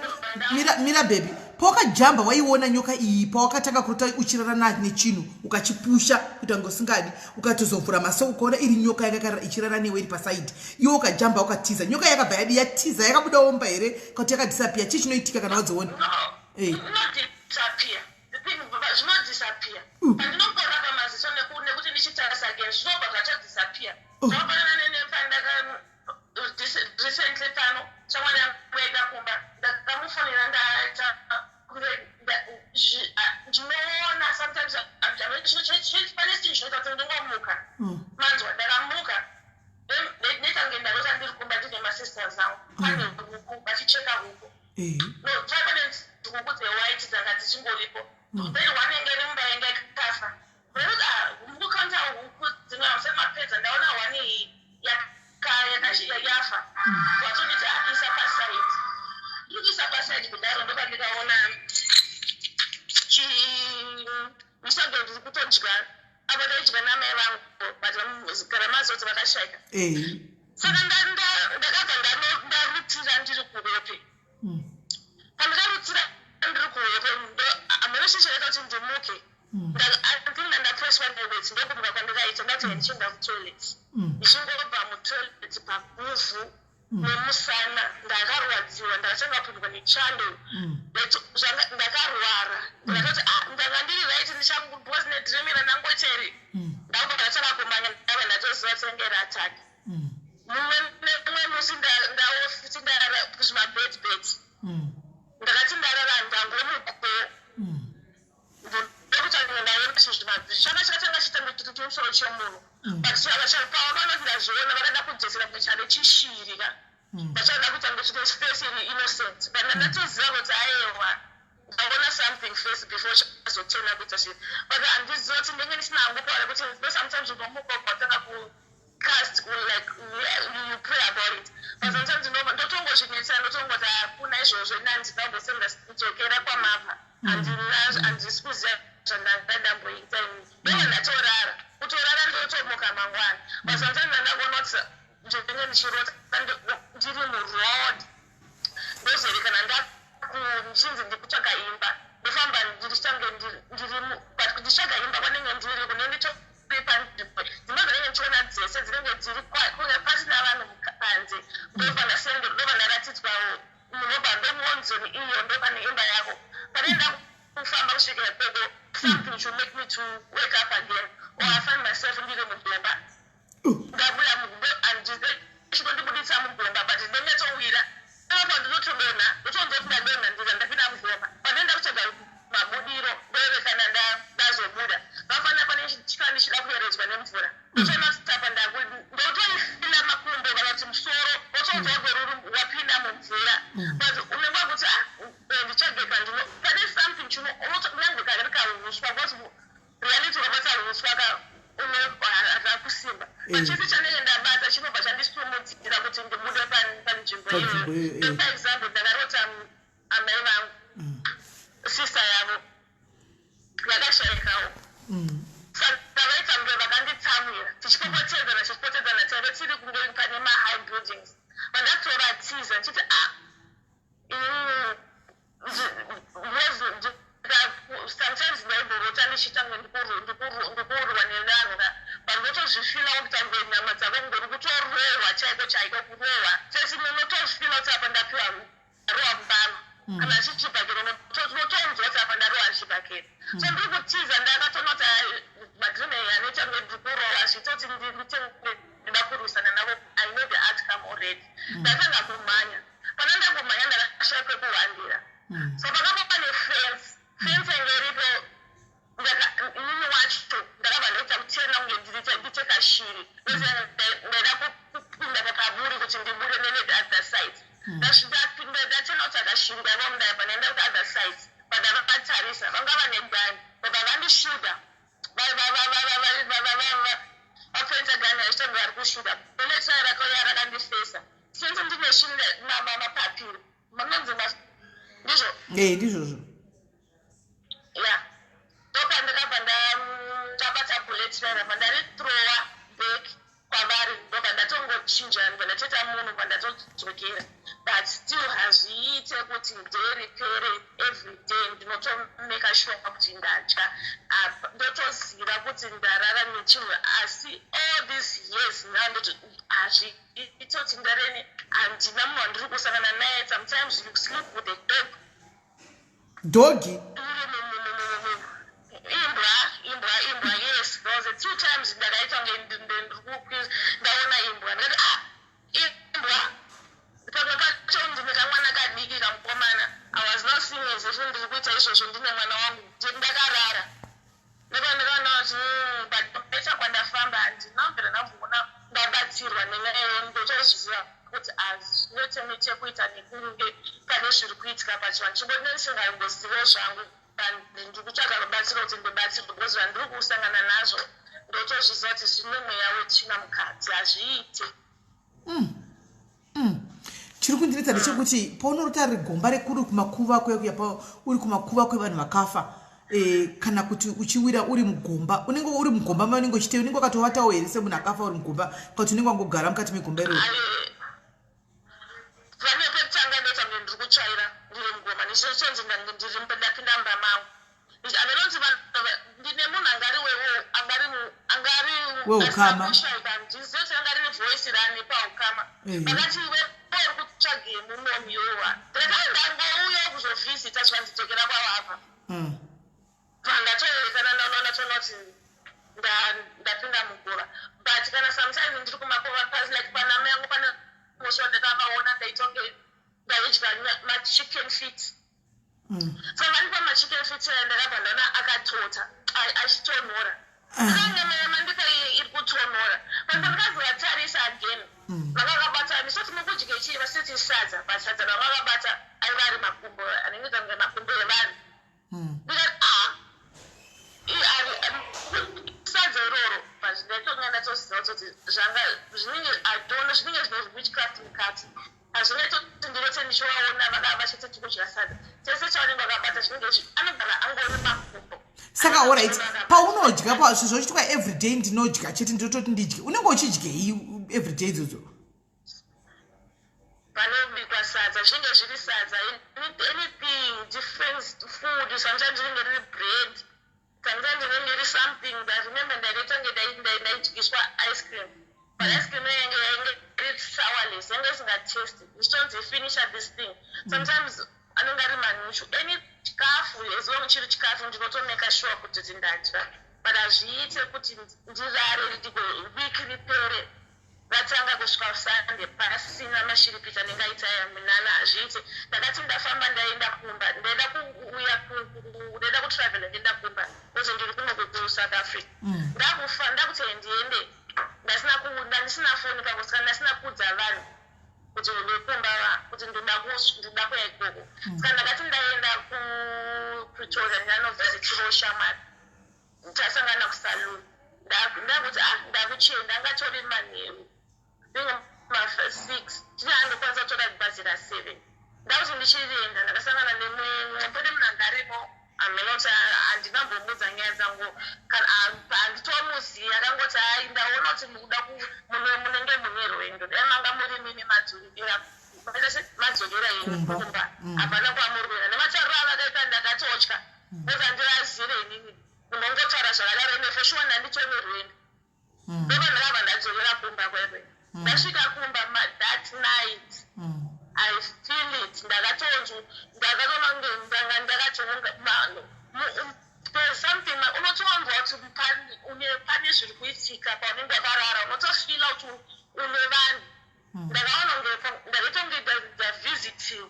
mira, mira baby, pawakajamba waiona nyoka iyi, pawakatanga kurota uchirara nechinhu, ukachipusha kuita kunge usingadi, ukatozovhura maso ukaona iri nyoka yakakarara ichirara newe iri pasaidi, iwe ukajamba ukatiza, nyoka yakabva yadi yatiza, yakabuda omba here kuti yakadisappear? Chii chinoitika kana wadziona? Inodisappear. The thing, zvinodisappear. Pandinongorapa maziso nekuti ndichitarisa again, zvinobva zvatodisappear. Zvakafanana nepandaka recently pano, shamwari yangu yaenda kumba, ndakamufonera, ndaita kunge ndinoona sometimes pane chinhu chinoita kuti ndingomuka. Manzwa, ndakamuka netange ndarota ndiri kumba, ndine masisters angu, pane huku, vachicheka huku. No, pane huku dzewhite dzanga dzichingoripo, then one yange iri mumba yanga yakafa. Ndakati, "Ah, mukukanda huku dzimwe hamusati mapedza, ndaona one iyi yafa." Vatonditi, "Ah, isa paside." Ndiri kuisa paside. paside kudaro, ndopandikaona chimusago ndiri kutodya. Apa ndaidya namai vangu, but kana mazoti vakashaika. Saka ndakabva ndarutira ndiri kuhope. Pandakarutsira ndiri kuhope, hamuna chii kuti ndimuke. Andinga ndapreswa neweti, ndokumuka kwandikaita, ndati ndichienda kutoilet. Ndichingobva mutoilet, paguvhu nemusana ndakarwadziwa, ndakatanga kupindwa nechando. Ndakarwara, ndakati, "Ah, ndanga ndiri right, because nedream randangocheri." Ndakubva ndatanga kumanya, ndabva ndatoziva kuti ringe reattack. Mumwe nemumwe musi ndawo futi ndarara kuzvimabed bed. Ndakati ndarara, ndangomuko ndokutanga ndaona zvinhu changa chakatanga chitange chiri chimusoro chemunhu, but pava vanoti ndazviona, vakada kudzosera kunge chave chishiri ka. Vachada kuita kunge chine face iri innocent, but ndandatoziva kuti aiwa, ndaona something first before chazotena kuita shiri. But handiziva kuti ndenge ndisina hangu kuwana kuti no, sometimes unomuka watanga kucast, like you pray about it, but sometimes ndotongozvinetsera, ndotongoti hakuna izvozvo, ina handinambosenga dzokera kwamabva, handina, handisi kuziva zvandanga ndamboita ini. Ndobva ndatorara, kutorara ndotomuka mangwana. But sometimes ndandakuona kuti ndinenge ndichirota ndiri muroad, ndozoerekana ndichinzi ndikutsvaga imba, ndofamba ndichitange ndiri, but ndichitsvaga imba kwanenge ndiri kunenge nditori panzvimbo, dzimba dzinenge ndichiona dzese dzinenge dziri kunge pasina vanhu panze. Ndobva ndasende, ndobva ndaratidzwa, munobva ndomuonzoni iyo ndopane imba yako. Panenda kufamba kusvikira ikoko, something should make me to wake up again, or I find myself ndiri mugomba. Ndabuda, chitondibuditsa mugomba, but ndonyatsowira ipapo, ndinotodonha, ndotonzwa kuti ndadonha, ndika ndapinda mugomba. Pandoenda kutsvaga mabudiro, ndoerekana ndazobuda. Vafanira pane chikani chida kuyeredzwa nemvura, ndotoona kuti apa ndotoifila makumbo kana kuti musoro, wotonzwa gweruru wapinda mumvura. But unenge wakuti, "Ah, nditsvage pandino pane something chino," kunyange kari kahuswa, because reality ukabata huswa ka hakusimba. But chese chanenge ndabata chinobva chandisimudzira kuti ndibude panzvimbo Panzvimbo iyoyo. iyoyo. For example, ndakarota amai vangu, sister yavo vakashayikawo. Saka vaita kunge vakanditsamwira, tichipopotedzana, tichipopotedzana, taive tiri kunge pane mahigh buildings, vandatovatiza ndichiti, "Ah, sometimes ndaimborota ndichiita kunge ndikurwa nevanhu ka, but ndotozvifila kuita kunge nyama dzako kunge uri kutorohwa chaiko chaiko, kurohwa sesi unotozvifila kuti apa ndapiwa, ndarohwa mbama kana chichibhakera, unotonzwa kuti apa ndarohwa chibhakera. So ndiri kutiza, ndakatoona kuti madream anoita kunge ndiri kurohwa, zviitoti nditenge ndida kurwisana navo. I know the outcome already. Ndatanga kumhanya, pana ndakumhanya ndakashaya kwekuhwandira. So pakapa pane fence, fence yange iripo. Inini wacho ndakabva ndaita kutena kunge ndiite kashiri, ndaida kupinda papaburi kuti ndibude nene the other side. Ndatena kuti akashiri kaiva mundabva ndaenda ku other side, but ndavakatarisa vanga vane gun, vabva vandishuta, vapointa gun vachitonge vari kushuta. Bullet rakauya rakandifesa, since ndine shiri mapapiro manonzi ndizvo. Ndizvozvo. Ya, ndopandakabva ndabata bullet rarabva ndarithrowa back kwavari, ndobva ndatongochinja, ndobva ndatoita munhu, bva ndatodzokera. But still hazviite kuti day ripere, every day ndinotomeka sure kuti ndadya. Ndotoziva kuti ndarara nechinhu, asi all these years now hazviitoti ndarene, handina munhu wandiri kusangana naye. Sometimes you sleep with a dog. Doggy? Imbwa, imbwa, imbwa, yes. There was a two times ndakaita kunge ndaona imbwa, ndikati, "Ah, imbwa." Pamwe pacho ndine kamwana kadiki kamukomana. I was not seeing as if ndiri kuita izvozvo, ndine mwana wangu, ndakarara, ndikaona kuti but better kwandafamba handina kubvira ndamboona ndabatsirwa nenyaya. Ndotozviziva kuti hazvine chekuita nekunge pane zviri kuitika pachivanhu, chingori ndisingangozivo zvangu. Ndiri kutsvaga rubatsiro kuti ndibatsirwe, because zvandiri kusangana nazvo ndotozviziva kuti zvine mweya wetsvina mukati, hazviite. Chiri kundinetsa ndechekuti paunorota rigomba rekuri kumakuva kuya kuya uri kumakuva kwevanhu vakafa e, kana kuti uchiwira uri mugomba, unenge uri mugomba maunenge uchitei, unenge wakatovatawo here semunhu akafa uri mugomba, kana kuti unenge wangogara mukati megomba iroro? Pane pekutanga ndoita kunge ndiri kutsvaira ndiri mugomba, ndichitonzi ndiri ndapinda mumba mangu. Anonzi ndine munhu angari angari angari weukama, handizivi kuti anga riri voice rani paukama. Vakati, "Iwe uri kutsvagei munomu iwewa?" Ndikati, "Ndangouya kuzovhizita." Zvikandidzokera kwavabva. Ndatoerekana ndaona toona kuti ndapinda mugova. But kana sometimes ndiri kumakova pasi, like panama yangu pane musha ndakavaona, ndaitonge ndaidya machicken feet. So vandipa machicken feet aya, ndakabva ndaona akatota, achitonhora. Saka nyama yamandipa iyi iri kutonhora. But pandakazovatarisa again, vakakabata ndisoti, "Mukudye chii?" Vasiti, "Sadza." But sadza ravakabata aiva ari makumbo anenge kunge makumbo evanhu. Ndikati, "Ah, sadza iroro?" But ndaitonga ndatoziva kutoti zvanga zvinenge, I don't know, zvinenge zvine witchcraft mukati. Hazvingaitoti ndirote ndichivaona vaka vachitoti kudya sadza. Chese chavanenge vakabata zvinenge anogara angori makumbo. Saka alright, paunodya pa zvochiitwa everyday, ndinodya chete, ndinototi ndidye, unenge uchidyei everyday idzodzo? Panobikwa sadza, zvinenge zviri sadza, anything different food. Sometimes rinenge riri bread, sometimes rinenge riri something. I remember ndaitonge ndaidyiswa ice cream, but ice cream yainge iri sourless, yange isingatesti, ndichitonzi, "Finisha this thing." Sometimes anenge ari manuchu, any chikafu, as long chiri chikafu ndinotomeka sure kuti ndadya. But hazviite kuti ndirare wiki ripere ratanga kusvika Sunday pasina mashiripiti anenge aita munana. Hazviite. Ndakati ndafamba, ndaenda kumba, ndaida kuuya, ndaida kutravela, ndaenda kumba because ndiri kuno kuSouth Africa. Ndakufa ndakuti ndiende, ndandisina foni pako, saka ndasina kuudza vanhu kuti ndekumba, kuti ndoda kuya ikoko. Saka ndakati ndaenda kuPretoria, ndanovhizitirawo shamwari, tasangana kusaluni. Ndakuti, "Ah, ndakuchienda." Angatori manheru, ringe ma6, tine andokwanisa kutora bhazi ra7. Ndakuti ndichirienda, ndakasangana nemwe, pane munhu angarimo, hameno kuti handinambomudza nyaya dzangu, handitomuzivi. Akangoti, "Hai, ndaona kuti mukuda, munenge mune rwendo, dai manga muri mimi madzokera henyu kumba, hapana kwamuri kuenda." Nematauriro avakaita ndakatotya because handivazive inini. Munongotaura zvakadaro ine, for sure ndanditone rwendo. Ndobva ndakabva ndadzokera kumba kwekwe. Ndasvika kumba that night, I feel it, ndakatonzwa, ndakatoona kunge ndanga ndakatonga there's something. Unotowanzwa kuti pane zviri kuitika paunenge wakarara, unotofila kuti une vanhu. Ndakaona kunge ndakaitonge ndavhizitiwa.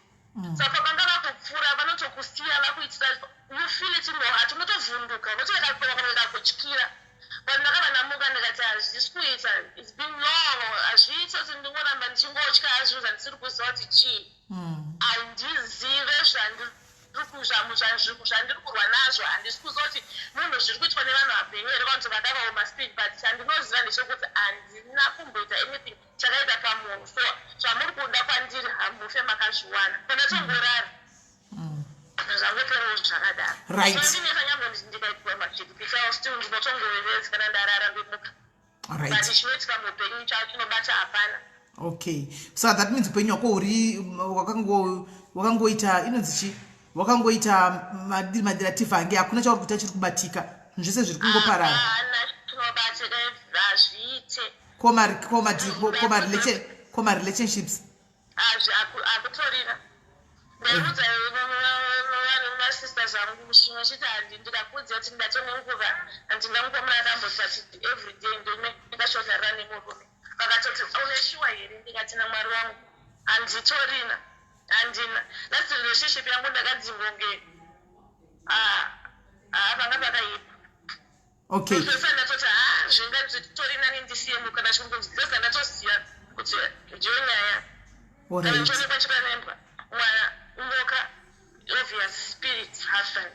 Saka pavanga vakupfuura, vanotokusiya vakuitira, you feel it in your heart, unotovhunduka, unotoeka kutyira. But ndakabva ndamuka, ndikati, "Hazvisi kuita, it's been long, hazviiti kuti ndingoramba ndichingotya zvinhu zvandisiri kuziva kuti chii." Handizive zvandiri kurwa nazvo, handisi kuziva kuti munhu zviri kuitwa nevanhu vapenyu here kana kuti vakavawo maspirit. But chandinoziva ndechekuti handina kumboita anything chakaita pamunhu, so zvamuri kuda kwandiri hamufe makazviwana. Pandatongorara, zvangotoriwo zvakadaro. Ndineta nyange ndikaitwa machipitawo, still ndinotongovevedza kana ndarara, ndomuka. But chinoitika muupenyu chinobata hapana. Okay, so that means upenyu hwako uri wakangoita inonzi chi, wakangoita madiri madirativha ange hakuna chauri kuita chiri kubatika, zvinhu zvese zviri kungoparara. Hapana chinobatika, hazviite. Koma relationships? Hakutorina. Ndaiudza masisters angu chimwe chiti, handi ndikakuudza kuti ndatone nguva, handina mukomana akamboti everyday ndingashodarira nemurume. Vakatoti, "Une sure here?" Ndikati, "Namwari wangu, handitorina, handina." Last relationship yangu ndakadzingonge panga pakaipa. Sesa ndatoti, ha, zvinga zvitori nani ndisiye kana chingonzi. Ndatoziva kuti ndiyo nyaya. Kana ndichionekwa chipanembwa mwana ungoka, obvious spirit husband.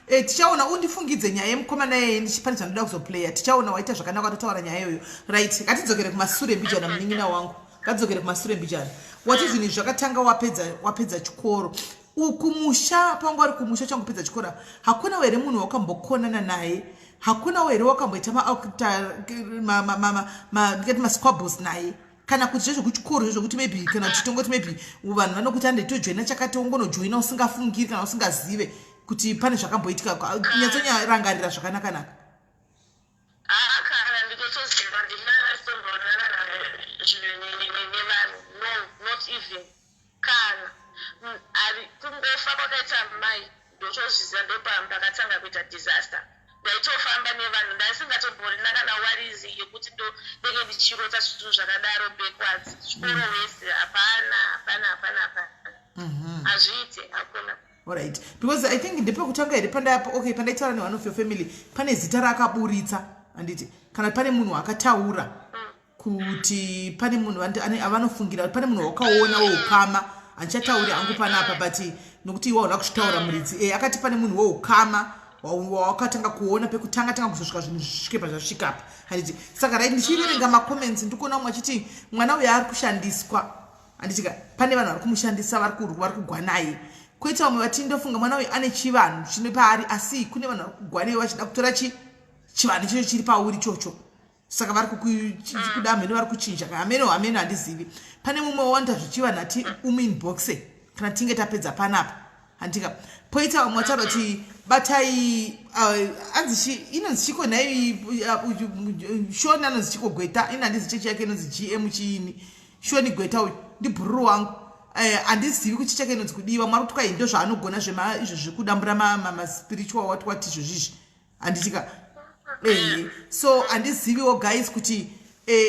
E, tichaona. Undifungidze nyaya yemukomana yeye, pane zvandoda kuzoplaya. Tichaona. Waita zvakanaka watotaura nyaya iyoyo. Right, ngatidzokere kumasure mbijana, munin'ina wangu. Ngatidzokere kumasure mbijana. Wati zvinhu izvi zvakatanga wapedza wapedza chikoro. Kumusha panga uri kumusha uchangopedza chikoro hakunawo here munhu wakambokonana naye? Hakunawo here wakamboita ndikati masquabbles naye? Kana kuti zvezvekuchikoro zvezvokuti maybe kana kuti tongoti maybe vanhu vanokuti ande tojoina chakati wongonojoina usingafungiri kana usingazive kuti pane zvakamboitika nyatsonyarangarira zvakanakanaka. Haa kana ndinotoziva ndinasomboonana nevanhu no not even kana ari kungofa kwakaita mai ndotozviziva ndopakatanga kuita disaster ndaitofamba nevanhu ndaisingatomborina kana warizi yekuti ndenge ndichirota zvinhu zvakadaro backwards chikoro wese hapana hapana hapana hapana hazviite hakuna. Alright, because I think ndepekutanga here panda okay pandaitaura neone of your family pane zita raakaburitsa handiti kana pane munhu akataura kuti pane munhu avanofungira pane munhu wakaona weukama handichatauri hangu panapa but nokuti iwe hauna kuzvitaura muridzi e akati pane munhu weukama wawakatanga kuona pekutanga tanga kuzosvika zvinhu zvisvike pazvasvikapa handiti saka right ndichiverenga macomments ndikuona umwe achiti mwana uyo ari kushandiswa handitika pane vanhu vari kumushandisa vari kugwa naye koita vamwe vati ndofunga mwana uyu ane chivanhu chine paari asi kune vanhu vari kugwa naye vachida kutora chi chivanhu ichocho chiri pauri chocho saka vari kuda hameno vari kuchinja hameno hameno handizivi pane mumwe wawanoita zvechivanhu ati umuinboxe kana tinge tapedza panapa handika poita vamwe vataura kuti batai anzi inonzi chiko nhai shoni anonzi chiko gweta ini handizi chechi yake inonzi gm chiini Shoni gweta uyu ndibhururu wangu handizivi kuti chake inonzi kudiwa mwari kuti kwai ndozvaanogona zvema izvo zvekudambura maspiritual what what izvo zvizvi handitika so handiziviwo guys kuti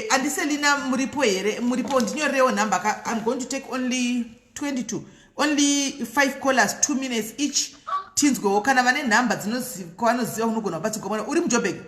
andiselina muripo here muripo ndinyorerewo number ka I'm going to take only 22 only 5 callers 2 minutes each tinzwewo kana vane nhamba dzinoziva kunogona kubatsirwa mwana uri mujobek.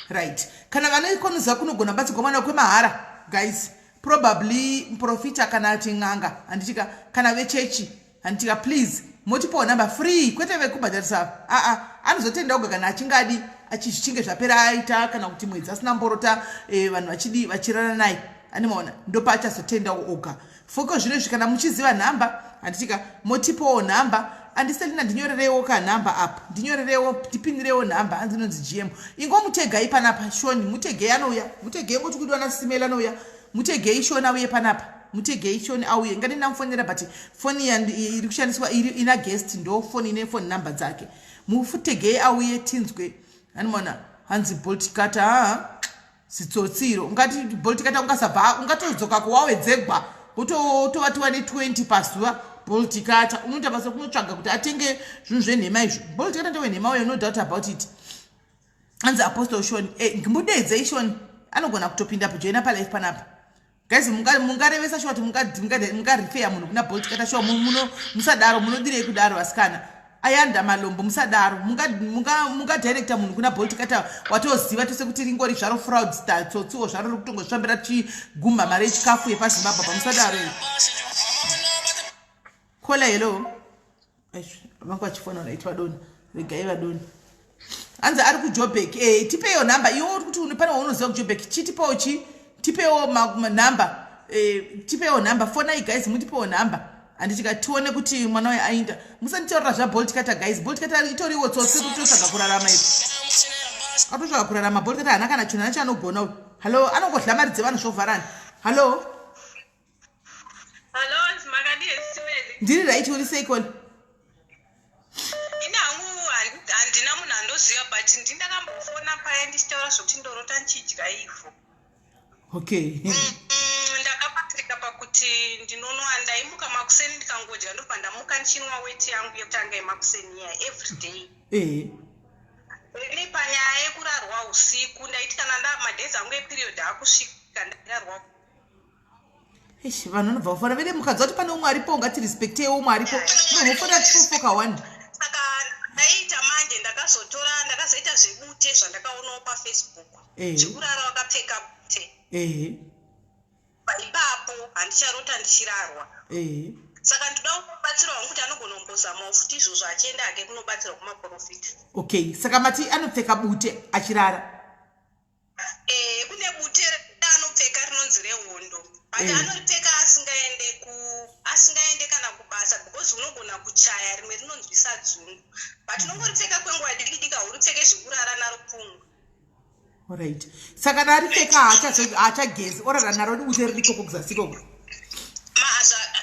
Right kana vane konoziva kunogona kubatsirwa mwana kwemahara guys probably muprofita kana kuti n'anga handitika kana vechechi handitika please motipawo number free kwete vekubhadharisa aa anozotenda oga kana achingadi achizvichinge zvapera aita kana kuti mwedzi asina mborota vanhu vachidi vachirara naye animaona ndopaachazotendawo oga foko zvino izvi kana muchiziva nhamba handitika motipawo nhamba andiselina ndinyorereiwo ka nhamba apa ndinyorereiwo ndipinirewo nhamba hanzi inonzi gm ingomutegai panapa shoni mutegei anouya mutegei ngoti kudiwa nasimela anouya mutegei shoni auye panapa mutegei shoni auye ngati ndamufonera but foni iri kushandiswa iri ina guest ndo foni ine phone number dzake mutegei auye tinzwe animona hanzi boltikata haa zitsotsi iro ungati boltikata ungasabva ungatodzoka kuwawedzegwa wotovatiwa ne 20 pazuva boltikata unoita basa kunotsvaga kuti atenge zvinhu zvenhema izvo boltikata ndewenhema uyo no doubt about it anzi apostle shon eh, mudeedzei shon anogona kutopinda pajoina palife panapa guys mungarevesa shuwa kuti mungarifeya munhu kuna boltikata shuwa musadaro munodirei kudaro vasikana ayanda malombo musadaro mungadirecta munhu kuna boltikata watoziva tose kuti ringori zvaro fraudster tsotsiwo zvaro riri kutongozvifambira tichigumha mari yechikafu yepazimbabwe pa musadaro kola hello vanga vachifona right vadoni regai vadoni hanzi ari kujobek e tipeyo nhamba iwe uri kuti pane waunoziva kujobek chitipewo chi tipewo nhamba e, tipewo nhamba fonai guys mutipewo nhamba handitika tione kuti mwana uyo aenda musanditaurira zvaboltkata guys boltkata itoriwo tsotsi kutotsvaga kurarama iri atotsvaga kurarama boltkata haana kana chinhu anacho anogona uyu hallo anongodla mari dzevanhu zvovharana hallo. Hallo, makadii Simeli? Ndiri right, uri sei Koni? Ini hangu handina munhu andoziva but ndi ndakambofona paye ndichitaura zvekuti ndorota ndichidya ivhu. Okay. Ndakabatsirika pakuti ndinonwa ndaimuka makuseni ndikangodya ndobva ndamuka ndichinwa weti yangu yekutanga yemakuseni iya every day. Ini panyaya yekurarwa usiku ndaiti kana nda madays angu eperiod akusvika ndairarwa. Eish, vanhu vanobva vafona vene mukadzi wati pane umwe aripo ungatirespectewo umwe aripo unofofoka tifofoka one. Saka ndaiita manje ndakazotora ndakazoita zvebute zvandakaonawo pafacebook zvekurara wakapfeka bute. Ipapo handicharota ndichirarwa. Saka ndoda kubatsirwa hangu kuti anogona kumbozamawo futi izvozvo achienda hake kunobatsirwa kumaporofita. Okay, saka mati anopfeka bute achirara. Eh, kune bute raanopfeka rinonzi rehondo, but anoripfeka asingaende ku asingaende kana kubasa, because unogona kuchaya rimwe rinonzwisa dzungu, but unongoripfeka kwenguva diki diki, hauripfeke zvekurara naro pfungwa. Alright, saka naripfeka haachagezi, orara naro bute riri ikoko kuzasi ikoko?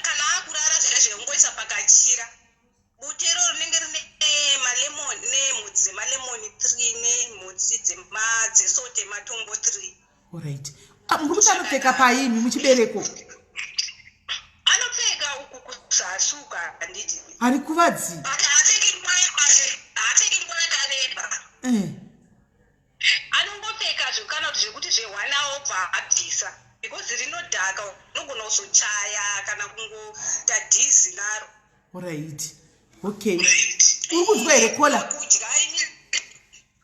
Kana akurara zvira zvekungoisa pakachira, bute iro rinenge rine malemon, nemhodzi dzemalemoni 3 nemhodzi dzesalt ematombo 3. Alright. Ah, muri kuti anopfeka paimi, muchibereko? Anopfeka uku kuzasi uku, handiti? Hari kuvadzi. But haapfeki nguva yakareba. Anongopfeka zvekana kuti zvekuti zvehwana obva abvisa, because rinodhaka, unogona kuzochaya kana kungoita dhizi naro. Alright, okay, uri kunzwa here, caller? Kudya ini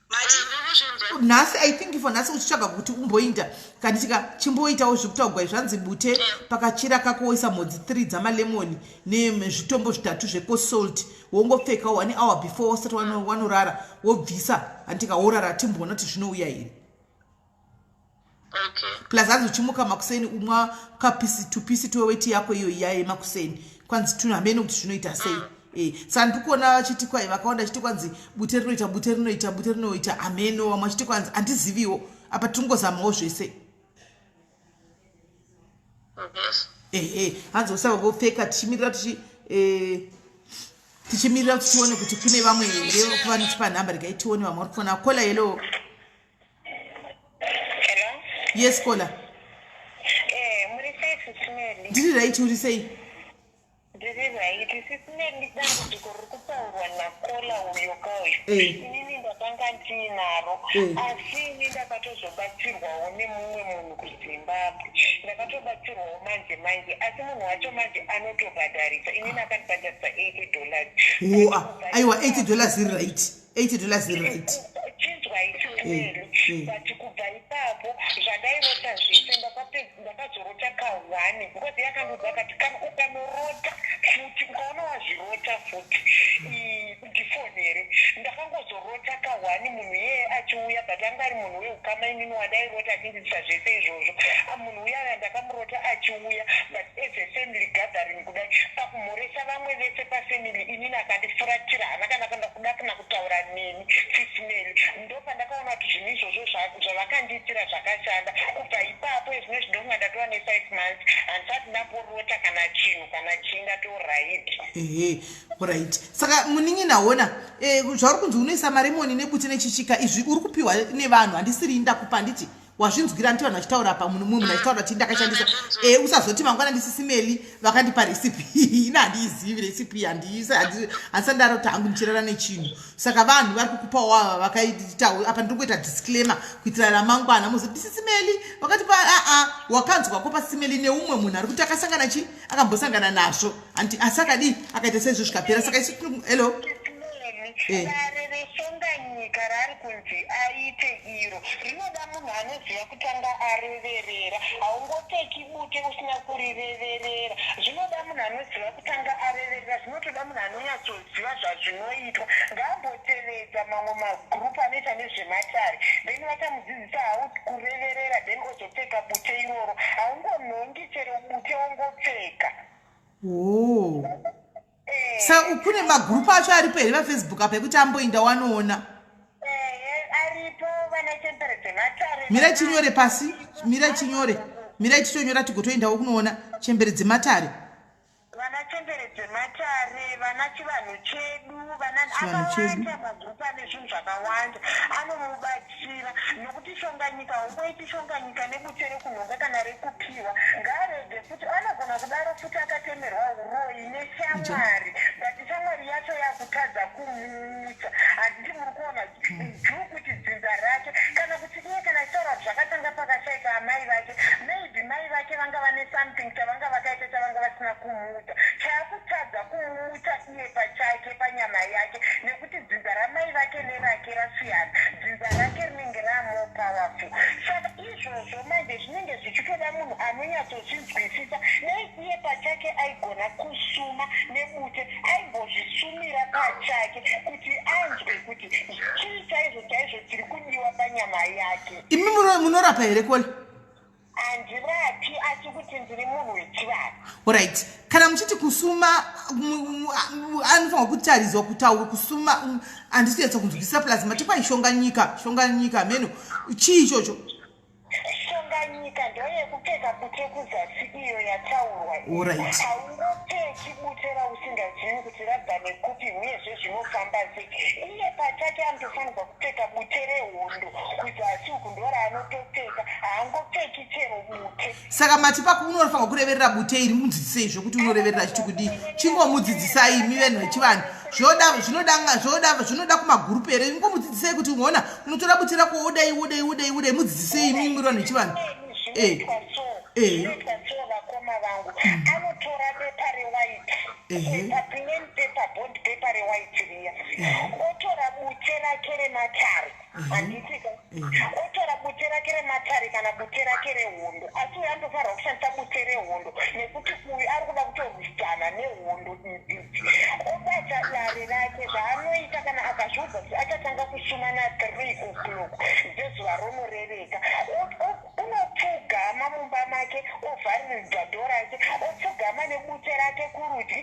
mati. Ndiri kuzvinzwa. Nhasi, I think for nhasi uchitsvaga kuti umboinda kanditika, chimboitawo zvekutaugwa zvanzi bute pakachira kako, woisa mhodzi 3 dzamalemoni nezvitombo zvitatu zvekosalt, wongopfeka one hour before usati wanorara, wobvisa, handika? Worara, timboona kuti zvinouya here. Plus hanzi uchimuka makuseni, umwa kapisi tupisi tweweti yako iyo iya yemakuseni, kwanzi tuhamene kuti zvinoita sei. Saka ndiri kuona vachiti kwai vakawanda vachiti kwanzi bute rinoita, bute rinoita, bute rinoita, hameno. Vamwe vachiti kwanzi handiziviwo, apa tingozamawo zvese. Ehe, hanzi usava vopfeka tichimirira tichi tichimirira kuti tione kuti kune vamwe here vanotipa nhamba. Regai tione vamwe vari kufona. Caller, hello. Hello? Yes, caller. Eh, muri sei, Sis Melly? Ndiri right, uri sei? Ndiri right. Sis Melly, dambudziko riri kutaurwa nacaller uyo kauyu. Inini ndakanga ndiinaro. Asi ini ndakatozobatsirwawo nemumwe munhu kuZimbabwe. Ndakatobatsirwawo manje manje. Asi munhu wacho manje anotobhadharisa. Inini akandibhadharisa $80. Oh, ah, aiwa, $80 iri right, $80 iri right. Chinzwai, Sis Melly. But kubva ipapo zvandairota zvese, ndakazorota kahwani, because yakandiudza akati kana ukanorota futi, ukaona wazvirota futi, ndifonere. Ndakangozorota kahwani munhu iyeye achiuya, but anga ari munhu weukama. Inini wandairota achindiitisa zvese izvozvo. Ah, munhu uyaya ndakamurota achiuya, but as a family gathering kudai, pakumhoresa vamwe vese pafamily, inini akandifuratira, haana kana kuenda kuda kana kutaura neni. Sis Melly, ndo pandakaona kuti zvinhu izvozvo zvavakandiitira zvakashanda. Kubva ipapo, ezvino zvinonga ndatova ne5 months, handisati ndamborota kana chinhu kana chii, ndatoright. Ehe, right, saka munin'ina, ona, zvauri kunzi unoisa maremoni nebute nechichika izvi, uri kupiwa nevanhu, handisiri ndakupa, handiti wazvinzwira? Nditi vanhu vachitaura pa munhu mumwe munhu achitaura kuti ndakashandisa. Usazoti mangwana ndiSis Melly vakandipa recipe. Ina handiizivi recipe, handisati ndarota hangu ndichirara nechinhu. Saka vanhu vari kukupawo ava vakaita, apa ndiri kuita disclaimer kuitira ramangwana muzoti ndiSis Melly vakatipa. Aa, wakanzwako paSis Melly neumwe munhu ari kuti akasangana chi akambosangana nazvo, handi? Asi akadii, akaita seizvo zvikapera. Saka isu, hello. Dare reshonganyika raari kunzi aite iro rinoda munhu anoziva kutanga areverera. Haungopfeki bute usina kurireverera. Zvinoda munhu anoziva kutanga areverera, zvinotoda munhu anonyatsoziva zvazvinoitwa. Ngaambotevedza mamwe magurupu anoita nezvematare, then vachamudzidzisa how kureverera, then ozopfeka bute iroro. Haungonhongi chero bute wongopfeka. Oh. Saka kune magurupu acho aripo here paFacebook apa ekuti amboinda wanoona? Ehe, aripo, vana chembere dzematare. Mirai chinyore pasi, mirai chinyore, mirai tichonyora tigotoendawo kunoona chembere dzematare. Vana chembere dzematare, vana chivanhu chedu, vana Chivanhu chedu. akawanda magurupu ane zvinhu zvakawanda anomubatsira, nokuti shonganyika haungoiti shonganyika nebute rekunhonga kana rekupiwa. Ngaarege futi, anogona kudaro futi akatemerwa uroyi neshamwari, but shamwari yacho yakutadza kumuutsa, handiti? Muri kuona juu kuti dzinza rake, kana kuti iye kana achitaura kuti zvakatanga pakashaika amai vake, maybe mai vake vanga vane something chavanga vakaita chavanga vasina kumuudza, chaakutadza kumuutsa iye pachake panyama yake, nekuti dzinza ramai vake nerake rasiyana. Dzinza rake rinenge ramo powerful. Saka izvozvo manje zvinenge zvichitoda munhu anonyatsozvinzwisisa. Nei iye pachake aigona kusuma nebute, aimbozvisumira pachake kuti anzwe kuti chii chaizvo chaizvo chiri kudiwa panyama yake. Imi Munorapa here kola? Handirapi, asi kuti ndiri munhu wechivanhu. Alright, kana muchiti kusuma, anofanirwa kutarizwa kutaura kusuma. Handisi kunyatsa kunzwisisa, plus mati kwaishonga nyika, shonga nyika meno chii ichocho? Shonganyika ndoyekupfeka bute kuzasi iyo yataurwa. Alright. Haungopfeki bute rausingazivi kuti rabva nekupi, uyezve zvinofamba sei. Iye pachake anotofanirwa kupfeka bute rehondo kuzasi uku, ndoraanotopfeka, haangopfeki chero bute. Saka mati pako unofanirwa kureverera bute iri, mudzidzisei zvokuti unoreverera chiti kudii. Chingomudzidzisai imi vanhu vechivanhu. Zvoda zvinoda zvoda zvinoda kumagurupu here? Ingomudzidzisei kuti unoona unotora bute rako, wodai, wodai, wodai, wodai. Mudzidzisei imi muri vanhu vechivanhu. Zvinoitwa so. Zvinoitwa so, vakoma vangu. Anotora bepa rewhite, paplain paper, bond paper rewhite riya, otora bute rake rematare, handiti ka? Otora bute rake rematare kana bute rake rehondo, asi uyu anotofanirwa kushandisa bute rehondo nekuti uyu ari kuda kutorwisana nehondo idzidzi. Obata dare rake. Zvaanoita, kana akazviudza kuti achatanga kusuma na3 o'clock dzezuva ronorereka, unopfugama mumba make, ovhariridza dhoo rake, opfugama nebute rake kurudyi,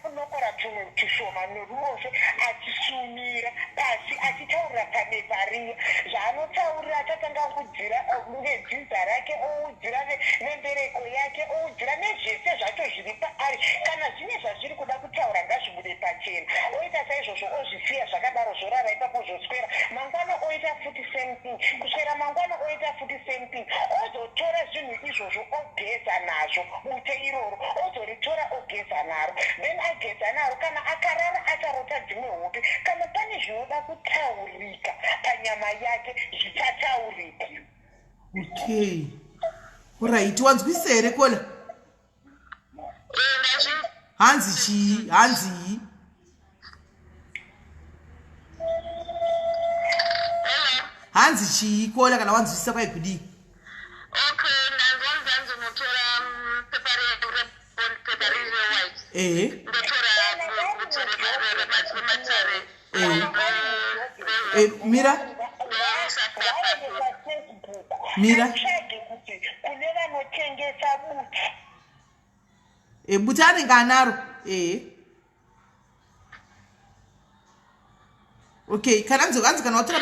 onokora tumwe tushoma neruboshwe, achisumira pasi, achitaurira pabepa riya zvaanotaurira. Achatanga kuudzira vedzinza rake, oudzira vembereko yake, oudzira nezvese zvacho zviri paari. Kana zvine zvazviri kuda kutaura, ngazvibude pachena. Oita saizvozvo, ozvisiya zvakadaro, zvorara ipapo, zvoswera. Mangwana oita futi same thing, kuswera mangwana oita futi same thing. Ozotora zvinhu izvozvo, ogeza nazvo bute iroro, ozoritora ogeza naro. Then ageza naro, kana akarara, acharota dzimwe hope. Kana pane zvinoda kutaurika panyama yake, zvichataurika. Okay, alright, wanzwisa here, kola? Hanzi chii? Hanzii? Hanzi chii, kola, kana wanzwisisa? Kwai kudii? Okay, ndanzwa nzanzi unotora pepa rebond paper riri rewhite. Ndotora bute rematare. Mira. Mira. Tsvage kuti kune vanotengesa bute. Bute anenge anaro. Ehe, okay. Kana nzi kana watora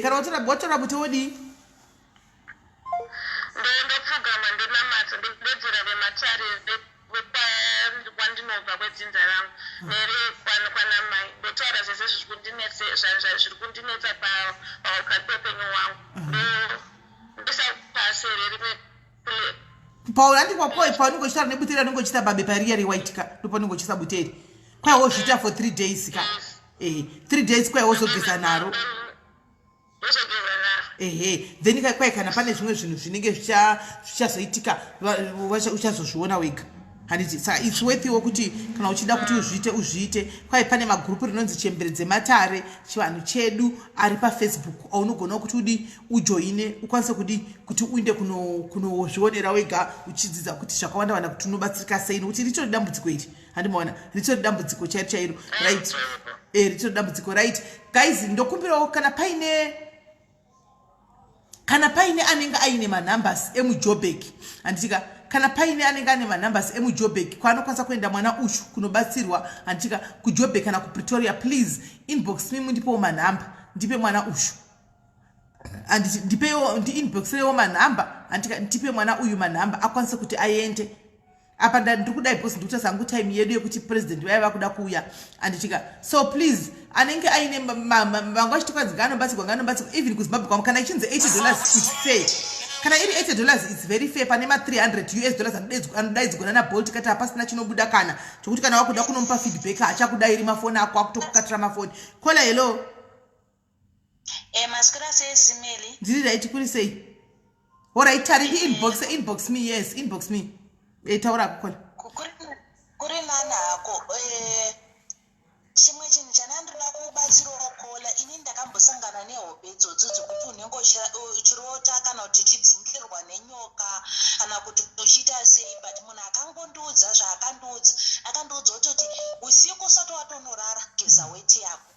kana watora bute, wodii? Ndopfugama, ndonamata, ndodedzera vematare kwandinobva, kwedzinza rangu nerekwanamai. Ndotaura zvese zviri kundinetsa paukati peupenyu hwangu. Ndoisa pasi here rimwe? Paul, andikwa paunenge uchitaura nebute iri, anenge uchiita pabepa riya rewhite ka, ndopaunenge uchiisa bute iri. Kwai wozviita for 3 days ka, 3 days, kwai wozogeza naro. Ndozogeza naro. Ehe, then kwai kana pane zvimwe zvinhu zvinenge zvichazoitika, uchazozviona wega, handiti? Saka its worthiwo kuti kana uchida kuti uzviite, uzviite. Kwai pane magurupu rinonzi Chembere Dzematare Chivanhu Chedu ari paFacebook, aunogonawo kuti udi ujoine, ukwanise kudi kuti uinde kunozvionera wega, uchidzidza kuti zvakawanda wanda, kuti unobatsirika sei, nokuti ritori dambudziko iri, handimaona? Ritori dambudziko chairo chairo, right? Ritori dambudziko. Right guys, ndokumbirawo kana paine anenge aine manumbers emuJoburg, handitika? Kana paine anenge ane manumbers emuJoburg kwaanokwanisa kuenda mwana uchu kunobatsirwa, handitika, kuJoburg kana kuPretoria, please inbox me, mundipewo manhamba, ndipe mwana uchu, handiti? Ndipewo, ndiinboxirewo manhamba, handitika? Ndipe mwana uyu manhamba akwanise kuti aende apa. Ndiri kudai because ndiri kutarisa hangu time yedu yekuti president vaiva vakuda kuuya, handitika? So please, anenge aine vanga vachiti kwanzi ngaanobatsirwa, ngaanobatsirwa, even kuZimbabwe kwamo. Kana ichinzi $80, its fair. Kana iri $80, its very fair. Pane ma300 US dollars anodaidzwa nana Bolt, kati hapasina chinobuda kana chokuti kana wakuda kunomupa feedback, hachakudairi mafoni ako, akutokukatira mafoni. Kola, hello. Maswera sei, Simeli? Ndiri right, kuri sei? Alright, tari, inbox, inbox me. Yes, inbox me. Taura kola. Kuri nani hako. Chimwe chinhu chandandoda kubatsirawo, kola, ini ndakambosangana nehope idzodzo dzekuti unenge uchirota kana kuti uchidzingirirwa nenyoka kana kuti uchiita sei, but munhu akangondiudza zvaakandiudza, akandiudza kutoti usiku usati watonorara, geza weti yako.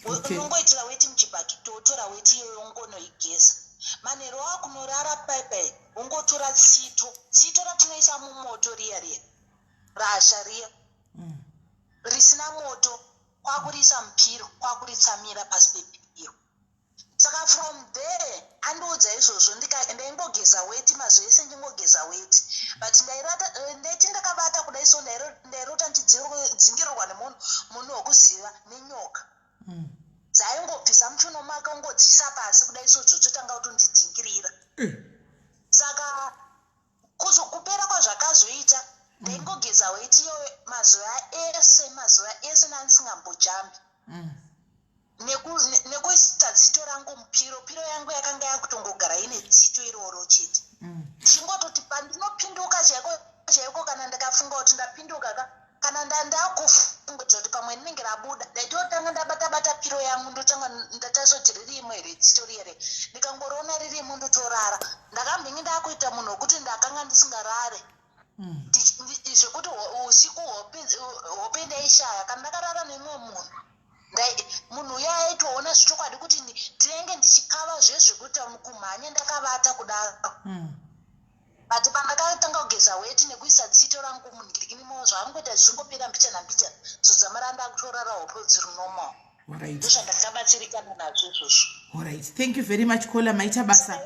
Unongoitira weti muchibhakiti, wotora weti iyoyo ungonoigeza. Manheru wakunorara paipai, ungotora tsito, tsito ratinoisa mumoto riya riya, rasha riya risina moto, kwakuriisa mupiro, kwakuritsamira pasi pepiro. Saka from there andiudza izvozvo, ndaingogeza weti mazuva ese, ndingogeza weti, but ndaiti ndakavata kudai so, ndairota ndichidzingirirwa nemunhu, munhu wekuziva, nenyoka dzaingobvisa muchiuno make, ungodziisa pasi kudai so, dzochotanga kutondidzingirira. Saka kupera kwazvakazoita, ndaingogeza weti iyoyo mazuva ese, mazuva ese, nandisingambojambi nekuisa tsito rangu mupiro. Piro yangu yakanga yakutongogara ine tsito iroro chete. Ndichingototi pandinopinduka chaiko chaiko, kana ndikafunga kuti ndapinduka ka, kana ndakufunga kuti pamwe rinenge rabuda, ndaitotanga ndabata bata piro yangu, ndotanga ndatarisa kuti ririmo here tsito riyere. Ndikangoriona ririmo, ndotorara. Ndakambenge ndakuita munhu wekuti ndakanga ndisingarare zvekuti usiku hope ndaishaya. Kana ndakarara nemumwe munhu, munhu uya aitoona zvechokwadi kuti ndinenge ndichikava zvezvekuita kumhanya ndakavata kudaro. But pandakatanga kugeza weti nekuisa tsito rangu munhirikinimo, zvaangoita zvichingopera mbichana mbichana, zodzamara ndakutorara hope dziri normal. Ndozvandakabatsirikana nazvo izvozvo. Alright, thank you very much, caller, maita basa.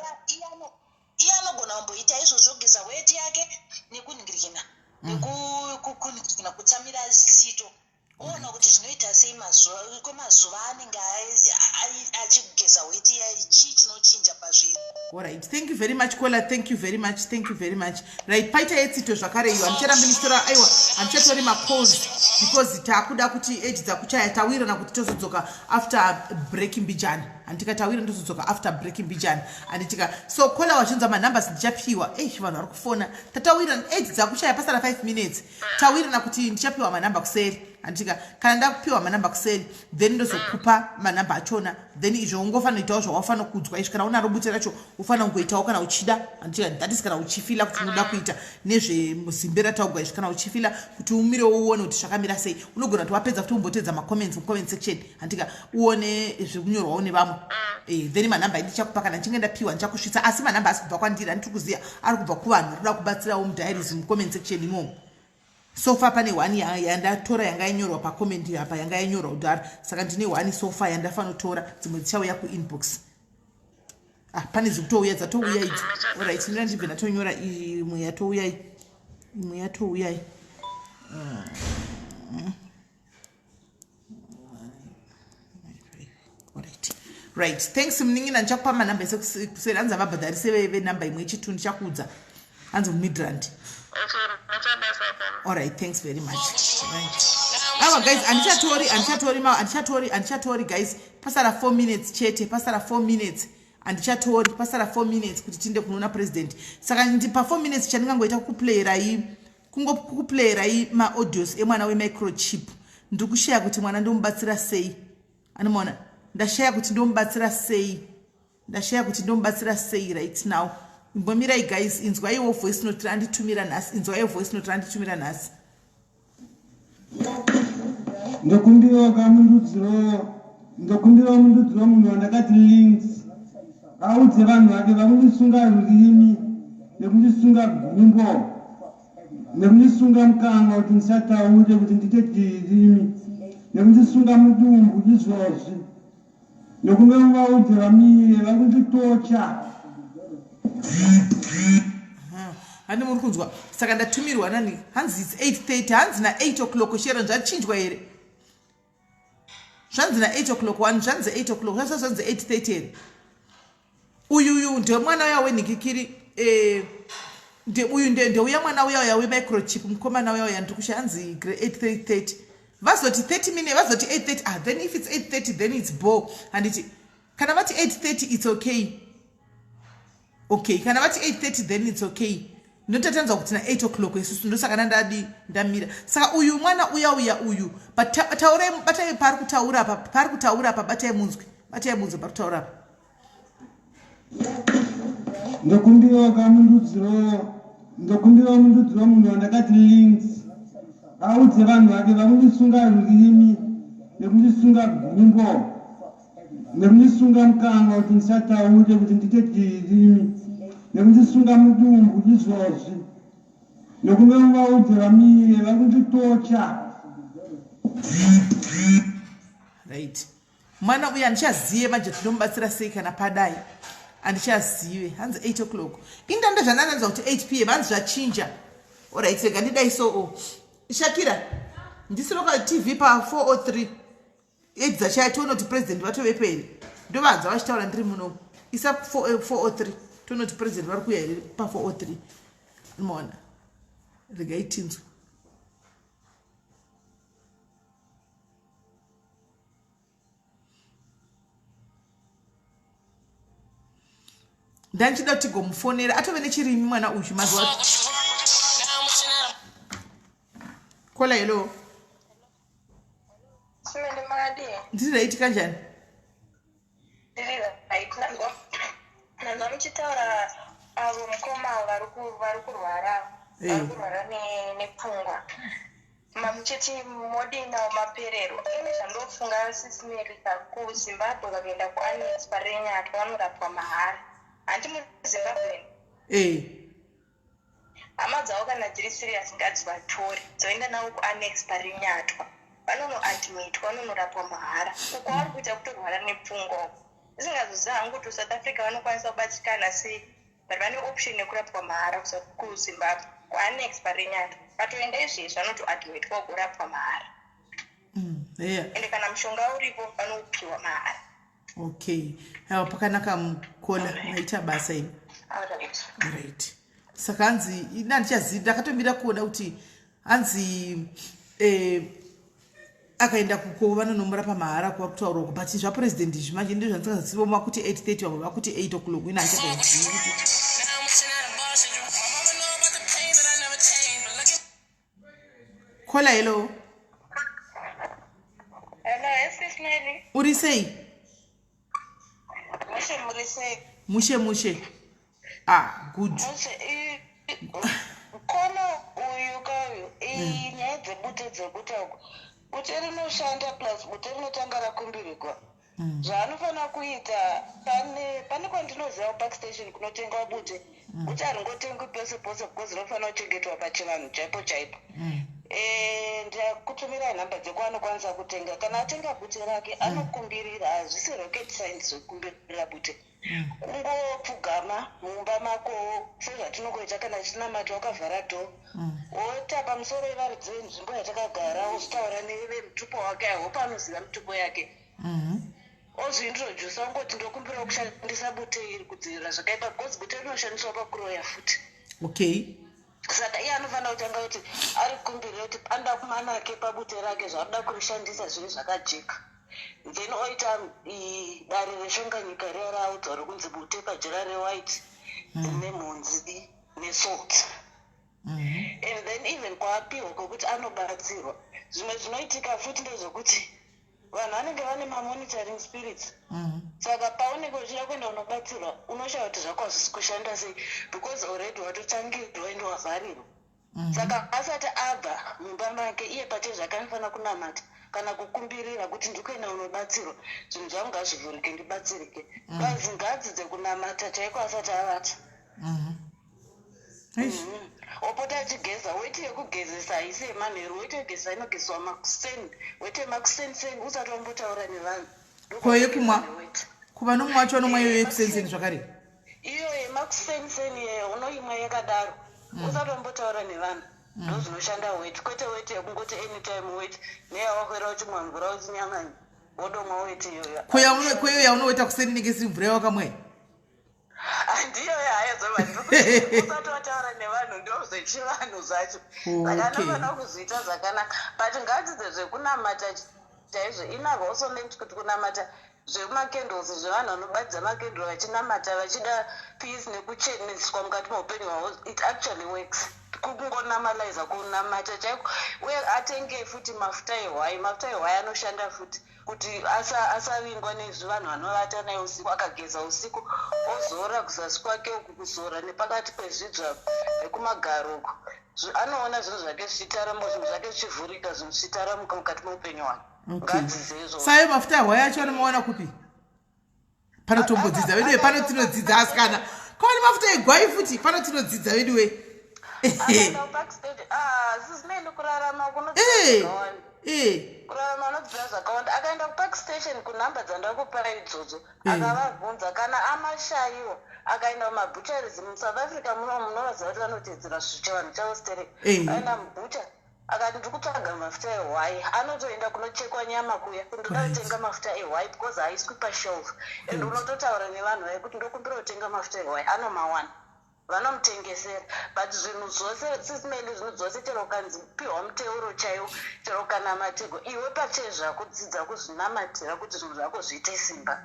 Iye anogona kumboita izvozvo, kugeza weti yake nekunhingirikina, nekunhingirikina, kutsamira tsito, oona kuti zvinoita sei kwemazuva anenge achigeza weti, chii chinochinja pazviri. Alright, thank you very much, caller, thank you very much, thank you very much. Right, paita yetsito zvakare iyo. Handicharambi ndichitora, aiwa, handichatori macalls because taakuda kuti 8 dzakuchaya. Tawirana kuti tozodzoka after break mbijana, handitika? Tawira ndozodzoka after break mbijana, handitika? So caller, wachinzwa manumbers ndichapiwa. Ei, vanhu vari kufona. Tatawirana 8 dzakuchaya, pasara 5 minutes. Tawirana kuti ndichapiwa manamba kuseri, handitika? Kana ndakupiwa manamba kuseri, then ndozokupa manamba achona. Then izvo ungofanira kuitawo zvawafanira kuudzwa izvi. Kana unaro bute racho, ufanira kungoitawo kana uchida, handitika? That is kana uchifila kuti unoda kuita nezvemuzimbe rataugwa izvi. Kana uchifila kuti umirewo uone kuti zvakamira sei, unogona kuti wapedza kuti umbotedza macomments mucomment section, handika? Uone zvekunyorwawo nevamwe. Then manhamba ndichakupa kana ndichinge ndapiwa, ndichakusvitsa. Asi manhamba asi kubva kwandiri, handiri kuziva, ari kubva kuvanhu vari kuda kubatsirawo mudiaries mucomment section imomo. So far pane one yandatora yanga yanyorwa pacomment apa, yanga yanyorwa kudhara. Saka ndine one so far yandafanotora, dzimwe dzichauya kuinbox. Ah, pane dzikutouya, dzatouya idzi. Alright, ndina ndibve ndatonyora imwe yatouya, imwe yatouya. Alright, right, thanks munin'ina. Ndichakupa manhamba ese kuseri. Hanzi havabhadharise venhamba imwe yechitu, ndichakuudza. Hanzi muMidrand. Alright, thanks very much. Right, awa guys, handichatori, handichatori, handichatori, handichatori guys. Pasara 4 minutes chete, pasara 4 minutes, handichatori. Pasara 4 minutes kuti tiende kunoona president. Saka pa4 minutes chandingangoita kukuplayirai, kungokuplayirai maaudios emwana wemicrochip. Ndiri kushaya kuti mwana ndomubatsira sei. Anomaona, ndashaya kuti ndomubatsira sei, ndashaya kuti ndomubatsira sei right now. Imbomirai guys, inzwaiwo voice note randitumira nhasi, inzwaiwo voice note randitumira nhasi. Ndokumbirawo kamundudziro, ndokumbirawo mundudziro. Munhu wandakati links audze vanhu vake vakundisunga rurimi nekundisunga gumbo nekundisunga mukanwa kuti ndisataure, kuti ndite chirimi, nekundisunga mudumbu izvozvi. Ndokumbira muvaudze vamire, vari kunditocha. Handi muri kunzwa? Saka ndatumirwa nani? Hanzi it's 8:30, hanzi na8 o'clock. Sharon, zvachinjwa here? Zvanzi na8 o'clock 1, zvanzi 8 o'clock, zvasa zvanzi 8:30 here? Uyuyu ndemwana uya wenhikikiri, uyu ndeuya mwana uya uya wemicrochip, mukomana uya uya. Ndiri kushaya, hanzi 8:30, vazoti 30 minute, vazoti 8:30. Ah, then if it's 8:30, then it's bo, handiti? Kana vati 8:30, it's okay. Okay, kana vati 8:30, then it's okay. Ndinotatanzwa kuti na8 o'clock isusu, ndosaka nandadi ndamira. Saka uyu mwana uya uya uyu, but taurai, batai paari kutaura apa, paari kutaura apa, batai munzwe, batai munzwe paari kutaura apa. Ndokumbirawo kamundudziro, ndokumbirawo mundudziro. Munhu wandakati links audze vanhu vake vakundisunga rurimi nekundisunga gumbo. Nekundisunga mukanwa kuti ndisataure kuti ndiite chirimi. Nekundisunga mudumbu izvozvi. Ndokumbira muvaudze vamire vari kunditocha. Right. Mwana uyu handichazive manje tinomubatsira sei kana padai. Handichazive. Hanzi 8 o'clock. Inda ndozvandanzwa kuti 8 pm hanzi zvachinja. Alright, rega ndidai so oh. Shakira, ndisiroka TV pa 403. 8 dzachaya tione kuti president vatovepo here. Ndovanza vachitaura ndiri muno. Isa 403 tione kuti president vari kuuya here pa 403. Maona. Regai tinzwe. Ndandichida kuti tigomufonera atove nechirimi mwana uyu mazuva. Kola hello. Ndiri right kanjani? Ndiri right nanzwa nanzwa muchitaura avo mukoma vari kurwara vari kurwara nepfungwa mamuchiti modii nawo maperero ini zvandofunga sisi Melika kuZimbabwe vakaenda kuAnnex parenyatwa vanorapwa mahara hanti muZimbabwe eh. Hama dzavo kana dziri serious ngadzivatore dzoenda navo kuannex parinyatwa vanonoadmitwa vanonorapwa mahara uko vari kuita kutorwara nepfungwa uko ndisingazoziva hangu kuti kusouth africa vanokwanisa kubatsirikana sei but vane option yekurapwa mahara kuzimbabwe kuannex parinyatwa vatoenda izvezvi vanotoadmitwa ugorapwa mahara ende kana mushonga uripo vanoupiwa mahara okay aiwa pakanaka mukola maita basa ini right saka hanzi ini handichazivi ndakatomira kuona kuti hanzi eh, akaenda kuko vanonomurapa mahara kuva kutaura uko but zvapurezidendi izvi manje ndizvo zvandisikazivi vamwe vakuti 830 vamwe vakuti 8 o'clock ini handichazivi kuti Kola hello. Hello, sis Mary. Uri sei? Mushe muri sei? Mushe mushe. Ah, good. Mushe kono uyu kauyu iyi mm. nyaya dzebute dzebute uko bute rinoshanda plus bute rinotanga rakumbirigwa mm. zvaanofanira kuita pane pane kwandinoziva kupark station kunotengwa bute mm. bute haringotengwi pese pose because rinofanira kuchengetwa pachivanhu chaipo chaipo mm. eh, ndakutumirai nhamba dzekwaanokwanisa kutenga kana atenga bute rake mm. anokumbirira hazvisi rocket science zvekukumbirira bute mm. kungopfugama mumba mako sezvatinongoita kana tichinamata wakavhara do mm. wota pamusoro yevaridzi venzvimbo yatakagara wozvitaura nevemutupo wake i hope anoziva mitupo yake Mhm. Ozviintroducer ongoti ndokumbirawo kushandisa bute iri kudzivirira zvakaipa because bute rinoshandiswa pakuroya futi. Okay. Saka iye anofanira kutanga kuti arikumbirire kuti anoda kumanake pabute rake zvaanoda kurishandisa zviri zvakajeka. Then oita dare reshonganyika riya raaudzwa rokunzi bute pajira rewhite rine mhunzi nesalt. And then even kwaapihwa kwekuti anobatsirwa. Zvimwe zvinoitika futi ndezvekuti vanhu vanenge vane mamonitoring spirits mm. saka paunenge uchida kuenda unobatsirwa unoshaya kuti zvako hazvisi kushanda sei because already watotangirwa ende wavharirwa mm. saka asati abva mumba make iye pache zvake anofanira kunamata kana kukumbirira kuti ndikuenda unobatsirwa zvinhu zvangu ngazvivhurike ndibatsirike mm. bazi ngadzidze kunamata chaiko asati avata mm -hmm. Mhm. Opota achigeza weti yekugezesa haisi yemanheru weti yekugezesa inogezeswa makuseni weti yemakuseni seni usati wambotaura nevanhu ko yekumwa kuva nomwa wacho vanomwa iyo yekuseni seni zvakare iyo yemakuseni seni iyeyo unoimwa yakadaro mm. usati wambotaura nevanhu mm. ndozvinoshanda weti kwete weti yekungoti anytime weti neyawakwera uchimwa mvura uchinyanganya wodomwa weti iyoyo ko iyo yaunoweta kuseni inenge isiri mvura yawakamwa handiyo hayo usati wataura nevanhu ndozvechivanhu zvacho saka anofanira kuzviita zvakanaka but ngadzidze zvekunamata chaizvo inave also learned kuti kunamata zvemakendles zvevanhu vanobatidza makendle vachinamata vachida peace nekucheneswa mukati meupenyu hwavo it actually works kungonamaliza kunamata chaiko uye atenge futi mafuta ehwai mafuta ehwai anoshanda futi kuti asavingwa asa nezvivanhu vanovata naye usiku akageza usiku ozora kuzasi kwake uku kuzora nepakati pezvidzva nekumagaro uku anoona zvinhu zvake zvichitaramuka zvinhu zvake zvichivhurika zvinhu zvichitaramuka mukati meupenyu hwake ngadzidze izvo sayo mafuta ahwai acho anomawana kupi? Pano tombodzidza veduwe, pano tinodzidza asikana. Kwaane mafuta egwai futi, pano tinodzidza veduwe. Ah, eh, eh. Kurarama unodzidza zvakawanda. Akaenda kuPark Station kunhamba dzandakupa idzodzo, akavabvunza. Kana amashayiwa, akaenda kumabutcheries muSouth Africa muno, munovaziva kuti vanotedzera zvichivanhu chavo sterek. Aenda mubutcher, akati, "Ndiri kutsvaga mafuta ehwai," anotoenda kunochekwa nyama kuya, "Ndoda kutenga mafuta ehwai," because haiswi pashelf. And unototaura nevanhu vai kuti, "Ndokumbira kutenga mafuta ehwai," anomawana, vanomutengesera. But zvinhu zvose, Sis Melly, zvinhu zvose, chero ukanzi piwa muteuro chaiwo, chero kana matego, iwe pachezvako dzidza kuzvinamatira kuti zvinhu zvako zviite simba.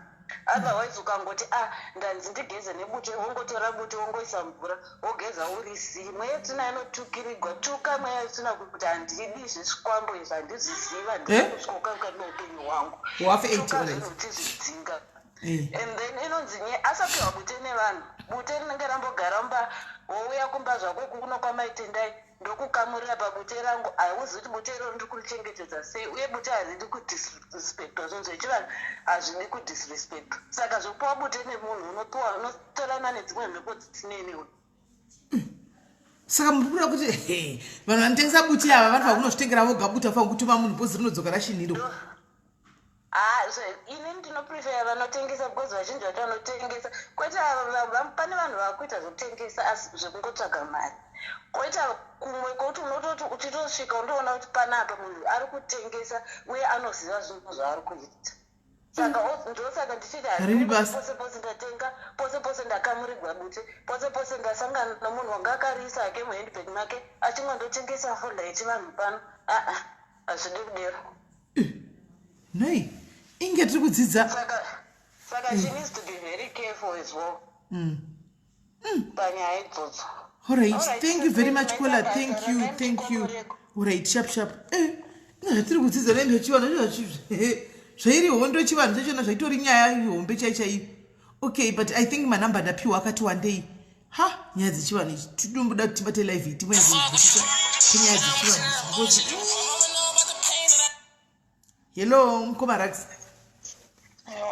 Otherwise ukangoti, "A ah, ndanzi ndigeze nebute," wongotora bute, wongoisa mvura, wogeza, uri zii. Mweya yetsvina inotukirigwa. Tuka mweya yetsvina kuti, "Handidi zvezvikwambo izvi, handizviziva, handidi kusvika mukati meupenyu hwangu." Tuka zvinhu uchizvidzinga. And then inonzi nye asapiwa bute nevanhu. Bute rinenge rambogara mumba, wouya kumba zvako kuno kwamaitendai, ndokukamurira pabute rangu. Hauzi kuti bute iroro ndiri kurichengetedza sei. Uye bute haridi kudisrespectwa. Zvinhu zvechivanhu hazvidi kudisrespectwa. Saka zvokupiwa bute nemunhu, unopiwa, unotorana nedzimwe mhepo dzisineniwe. Saka muri kuda kuti vanhu vanotengesa bute ava vanofanira kunozvitengera voga bute, afanira kutuma munhu bhozi rinodzoka rashinhiro? Ah, ini ndinoprefer vanotengesa, because vazhinji vacho vanotengesa, kwete pane vanhu vakuita zvekutengesa asi zvekungotsvaga mari. Koita kumwe kwokuti unototi uchitosvika undoona kuti panapa munhu ari kutengesa uye anoziva zvinhu zvaari kuita. Saka ndosaka ndichiti Haridi basa. Pose pose ndatenga, pose pose ndakamurigwa bute, pose pose ndasangana nomunhu wanga akariisa hake muhandbag make achingondotengesa foda yechivanhu pano, aa, hazvidi kudero. Nei inge tiri kudzidza. Saka she needs to be very careful as well panyaya idzodzo. Alright. Alright, Thank you very much, caller. Thank you, thank you. Alright, sharp sharp. Inga zvatiri kudzidza nendo chivanhu zvairi hondo. Chivanhu chachona zvaitori nyaya hombe chai chaiyo. Okay, but I think manhamba ndapiwa akati wandei. Ha, nyaya dzechivanhu ichi tinomboda kuti tibate live iyi, timboyanzonzwisisa kwenyaya dzechivanhu ichi, because hello, mukoma Rax.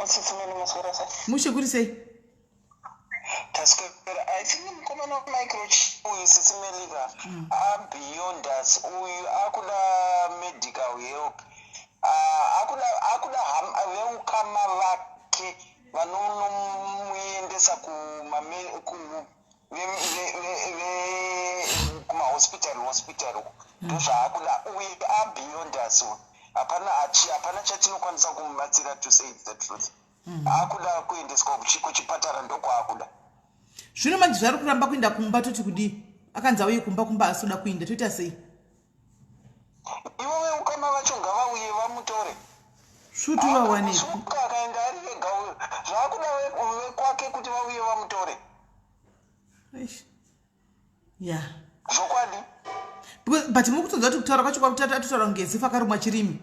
Sis Melly, maswera sei? Mushe, kuri sei? Taswera. I think mukomana wamicroch uyu, Sis Melly ka, abeyond us uyu. Akuda medical help. Ah, akuda veukama vake vanonomuendesa kumahospital hospital uko. Ndozvaakuda uyu. Abeyond us uyu. Hapana chatinokwanisa kumubatsira, to say the truth. Akuda kuendeswa kuchipatara, ndokwaakuda. Zvino manje zvari kuramba kuenda kumba, toti kudii? Akanzi auye kumba, kumba asoda kuinda, toita sei? Ivo veukama vacho ngavauye vamutore. Svutu vawanepi? Suka akaenda ari vega uyo, zvaakuda vekwake kuti vauye vamutore. Eish. Ya. Zvokwadi. But mukutonzwa kuti kutaura kwacho kwakutata atotaura kunge zifa akarumwa chirimi.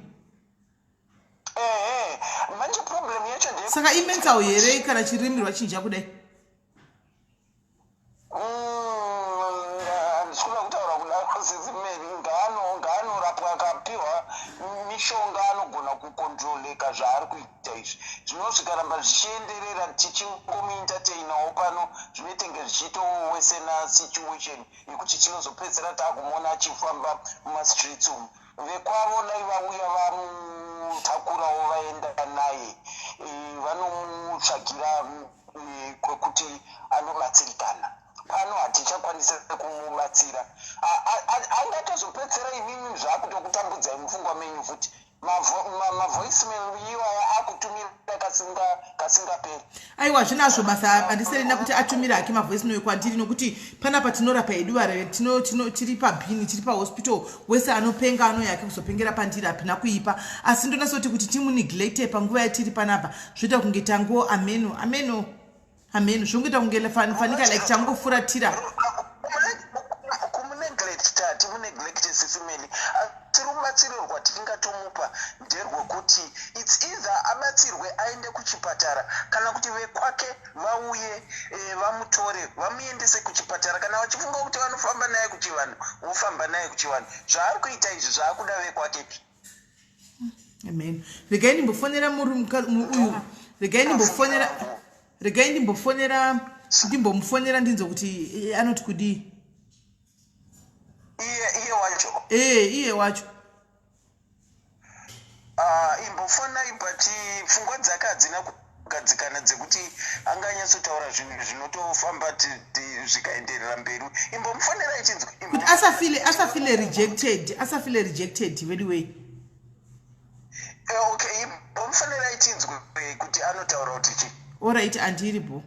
Ehe, manje problem yacho ndeye Saka imental here kana chirimi rwachinja kudai? Handisi kuda kutaura kudaro, Sis Melly. Ngaanorapwa, akapiwa mishonga anogona kukontroleka zvaari kuita izvi. Zvino zvikaramba zvichienderera tichingomuentertainawo pano, zvinetenge zvichitowesena situation yekuti tinozopedzisira taakumuona achifamba mumastreets umu. Vekwavo dai vauya vamutakurawo vaenda naye, vanomutsvagira kwekuti anobatsirikana. Pano hatichakwanisa kumubatsira. Angatozopedzisira imimi zvaakutokutambudzai mupfungwa menyu futi. Mavoicemail iwaya akutumira kasingaperi. Aiwa, zvinazvo basa. Handiserena kuti atumire hake mavoice note kwandiri, nokuti panapa tinorapa hedu vare tiri pabhini, tiri pahospital. Wese anopenga anouya hake kuzopengera pandiri, hapina kuipa. Asi ndonasoti kuti timuneglecte panguva yatiri panapa, zvoita kunge tango ameno ameno ameno, zvongoita kunge fanika like tangofuratira. Kumuneglect, timuneglect, Sis Melly, asi rubatsiro rwatingatomupa nderwekuti it's either abatsirwe aende kuchipatara, kana kuti vekwake vauye vamutore vamuendese kuchipatara. Kana vachifunga kuti vanofamba naye kuchivanhu, vofamba naye kuchivanhu. Zvaari kuita izvi zvaakuda vekwake. Amen. Regai ndimbofonera murume uyu, regai ndimbofonera. Regai ndimbofonera, ndimbomufonera ndinzwe kuti anoti kudii. Iye wacho? Iye wacho. Ah, imbofonai, but pfungwa dzake hadzina kugadzikana dzekuti anganyatsotaura zvinhu zvinotofamba zvikaenderera mberi. Imbomufonerai chinzwa. Kuti asafeele rejected anyway. Okay, imbomufonerai tinzwe kuti anotaura kuti chii. Alright, andiripo.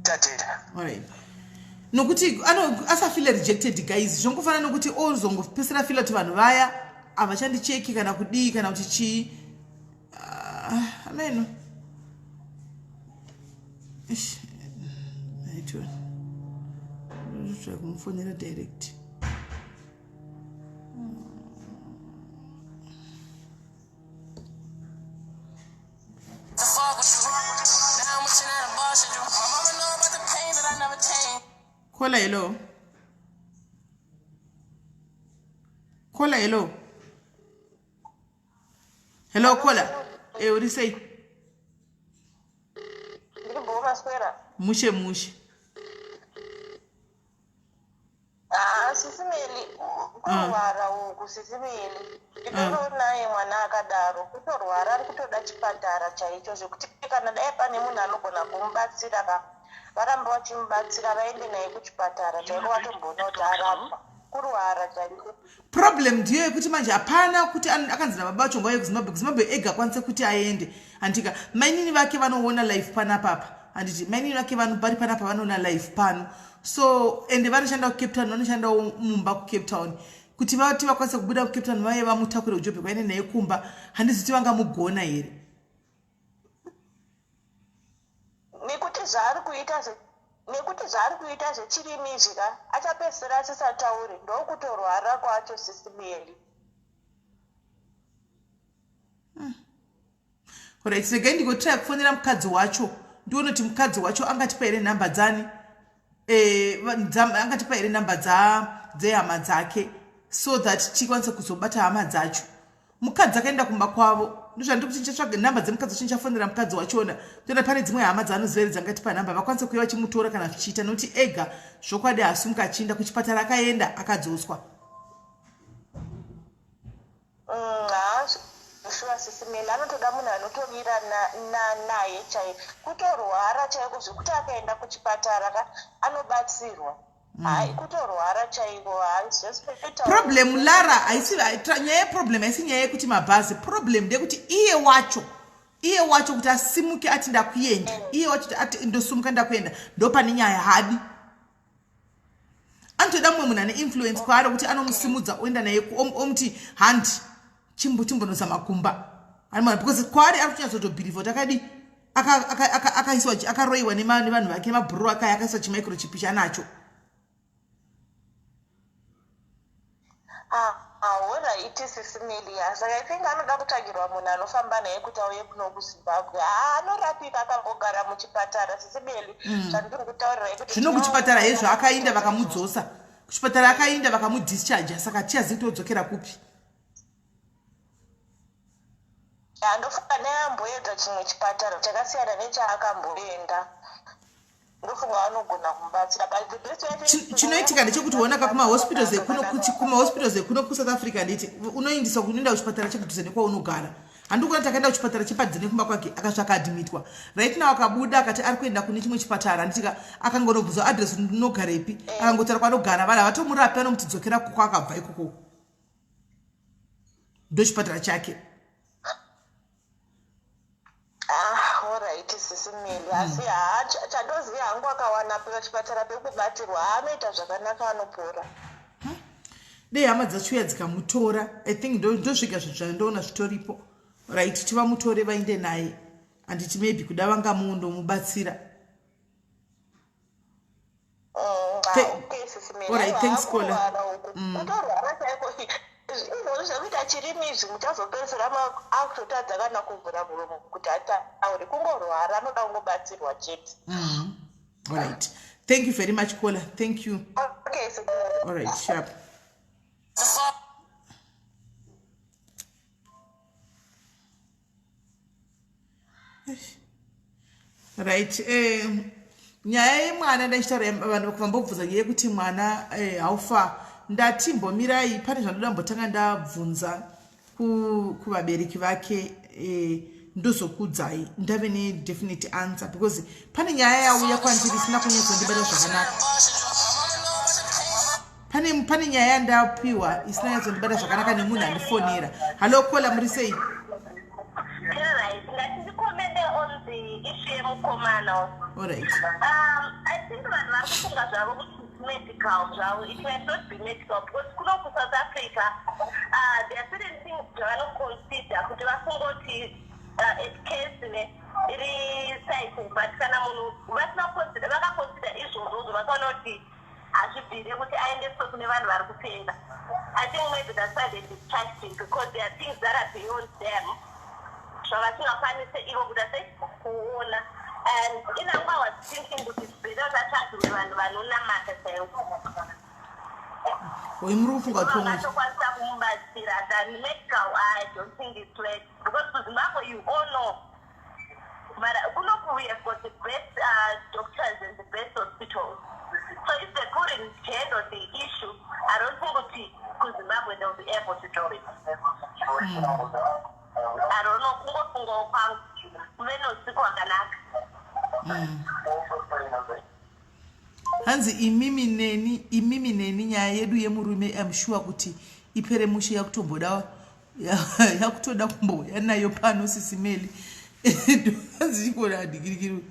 Tatenda. Alright, nokuti asafeele rejected, guys. Zvongofanana nokuti ozongopesera feela kuti vanhu vaya havachandicheki kana kudii kana kuti chii. Ah, ameno. Ish, aitwa ndotsvaka kumufonera direct. To fuck with you. Now I'm wishing that abortion you. My mama know about the pain that I never changed. Caller, hello. Caller, hello. Hello, caller. Uri sei? Ndiri bho, maswera? Mushe mushe. Haa, Sisi Meli, kurwara uku, Sisi Meli, ndinoronaye mwana akadaro kutorwara, ari kutoda chipatara chaicho, zvekuti kana dai pane munhu anogona kumubatsira ka, varamba vachimubatsira, vaende naye kuchipatara chaiko, vatomboona kuti arapwa. Kurwara chaiko. Problem ndiyo yekuti manje hapana kuti akanzi nababa vacho ngauye kuZimbabwe. KuZimbabwe ega akwanise kuti aende, handika? Mainini vake vanoona live panapapa, handiti? Mainini vake vari panapa, vanoona live pano. So ende vanoshanda kuCape Town, vanoshandawo mumba kuCape Town. Kuti vati vakwanise kubuda kuCape Town, vaive vamutakure kuJobek, vaende naye kumba, handiziti vangamugona here? Nekuti zvaari kuita zvechirimi izvi ka, achapedzisira asisatauri. Ndokutorwara kwacho, Sisi Meli. Alright, regai ndingotry kufonera mukadzi wacho, ndione kuti mukadzi wacho angatipa here nhamba dzani. Angatipa here nhamba dzehama dzake so that tikwanise kuzobata hama dzacho. Mukadzi akaenda kumba kwavo. Ndozvandiri kuti ndichatsvaga nhamba dzemukadzi wacho, ndichafonera mukadzi wachona, toona pane dzimwe hama dzaanoziva here dzangatipa nhamba, vakwanise kuuya vachimutora kana zvichiita, nokuti ega zvokwadi haasumuka achienda kuchipatara. Akaenda akadzoswa. Haa, shuwa, Sisi Meli, anotoda munhu anotomira naye chai. Kutorwara chaiko zvekuti akaenda kuchipatara ka, anobatsirwa. Hai, kutorwara chaiko. Hai, just Problem, Lara, haisi nyaya yeproblem, haisi nyaya yekuti mabhazi. Problem ndeyekuti iye wacho kuti asimuke ati ndakuenda, iye wacho kuti ati ndosumuka ndakuenda, ndo pane nyaya. Hadi, anotoda mumwe munhu ane influence kwaari kuti anomusimudza oenda naye omuti handi, chimbonozama kumba. Anoona, because kwaari ari kutonyatsotobelieva kuti akadi akaiswa, akaroyiwa nevanhu vake, nemabhururu akaya akaiswa chimicrochip chanacho. Alright, Sisi Meli, saka I think anoda kutsvagirwa munhu anofamba naye kuti auye kuno kuZimbabwe. Haa, anorapika akambogara muchipatara, Sisi Meli. Zvandiri kutaurirai kuti Zvino kuchipatara hezvo akainda, vakamudzosa kuchipatara. Akainda, vakamudischarge, saka tichazivi kuti odzokera kupi. Ndofunga dai amboedza chimwe chipatara chakasiyana nechaakamboenda, ndofunga vanogona kumubatsira. But the best way, I think, Chinoitika ndechekuti wonaka kumahospitals ekuno, kuti kumahospitals ekuno kuSouth Africa, nditi unoindiswa, kunoenda kuchipatara chekudhuze nekwaunogara. Handiri kuona takaenda kuchipatara chepadhuze nekumba kwake, akasvaka admitwa. Right now akabuda akati ari kuenda kune chimwe chipatara, handitika? Akangonobvunzwa address, unogarepi, akangotaura kwaanogara, vanhu havatomurapi, vanomuti dzokera kwaakabva ikoko, ndo chipatara chake. Ah, alright, Sisi Meli, asi haa, chandoziva hangu, akawana pachipatara pekubatirwa, anoita zvakanaka, anopora. Dei hama dzachiuya dzikamutora, I think ndosvika zvinhu zvandoona zvitoripo right, tivamutore vainde naye, handiti? Maybe kuda vangamundomubatsira. Okay, Sisi Meli. Alright, Aiwa, thanks, Kola. akurwara uku. Kutorwara chaiko. Izvozvi zvekuita chirimi izvi, muchazopedzisira akutotadza kana kuvhura muromo kuti ataure. Kungorwara, anoda kungobatsirwa chete. Alright, thank you very much, Kola. Thank you. Okay, Sisi Meli. Alright, sharp. To fuck Right, nyaya yemwana ndachitaura, vanhu vambobvunza nyaya yekuti mwana how far. Ndati mbomirai, pane zvandoda mbotanga ndabvunza kuvabereki vake, ndozokudzai ndave nedefinite answer, because pane nyaya yauya kwandiri isina kunyatsondibata zvakanaka. Pane nyaya yandapiwa isina nyatsondibata zvakanaka nemunhu andifonera. Hallo caller, muri sei? Right, ngati on the issue yemukomana. Allright. I think vanhu vari kufunga zvavo kuti medical zvavo. It might not be medical, because kuno kuSouth Africa there are certain things zvavanoconsider kuti vafungoti case ne iri citing, but kana munhu vasina kuconsider, vakaconsider izvozvozvo, vakaona kuti hazvibviri kuti aendeswe kune vanhu vari kupenga. I think maybe that's why they discharged him, because there are things that are beyond them, zvavasingakwanise ivo kuita sei, kuona. And inangwa was thinking kuti it's better kuti atsvagirwe vanhu vanonamata chaivo. Oi, muri kufunga kuti pamwe Vangatokwanisa kumubatsira than medical. I don't think it's right, because kuZimbabwe, you all know, but kunoku we have got the best doctors and the best hospitals, so if they couldn't handle the issue, I don't think kuti kuZimbabwe they'll be able to do it. I don't know, kungofungawo kwangu. Kuve neusiku hwakanaka. Hanzi imimi neni nyaya yedu yemurume, am sure kuti ipere mushe, yakutomboda, yakutoda kumbouya nayo pano. Sisi Melly, hanzi chikona adikirikiri,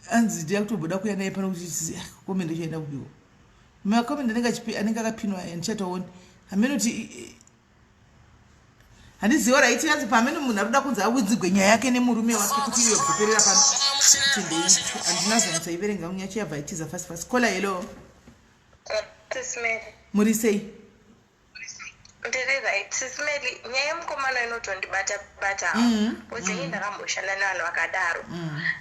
hanzi yakutomboda kuuya naye pano kuti comment ichaenda kupiwa. Macomments anenge akapinwa, ndichatooni hamene kuti handiziva. Right, hanzi pamene munhu ari kuda kunzi audzigwe nyaya yake nemurume wake kuti iyo bvoperera pano kuti ndeipi. Handina zvanyatsaiverenga, nyacho yabva itiza fast fast. Caller, hello. Sisi Melly. Muri sei? Ndiri right, Sisi Melly. Nyaya yemukomana inotondibata bata, because ini ndakamboshanda nevanhu vakadaro,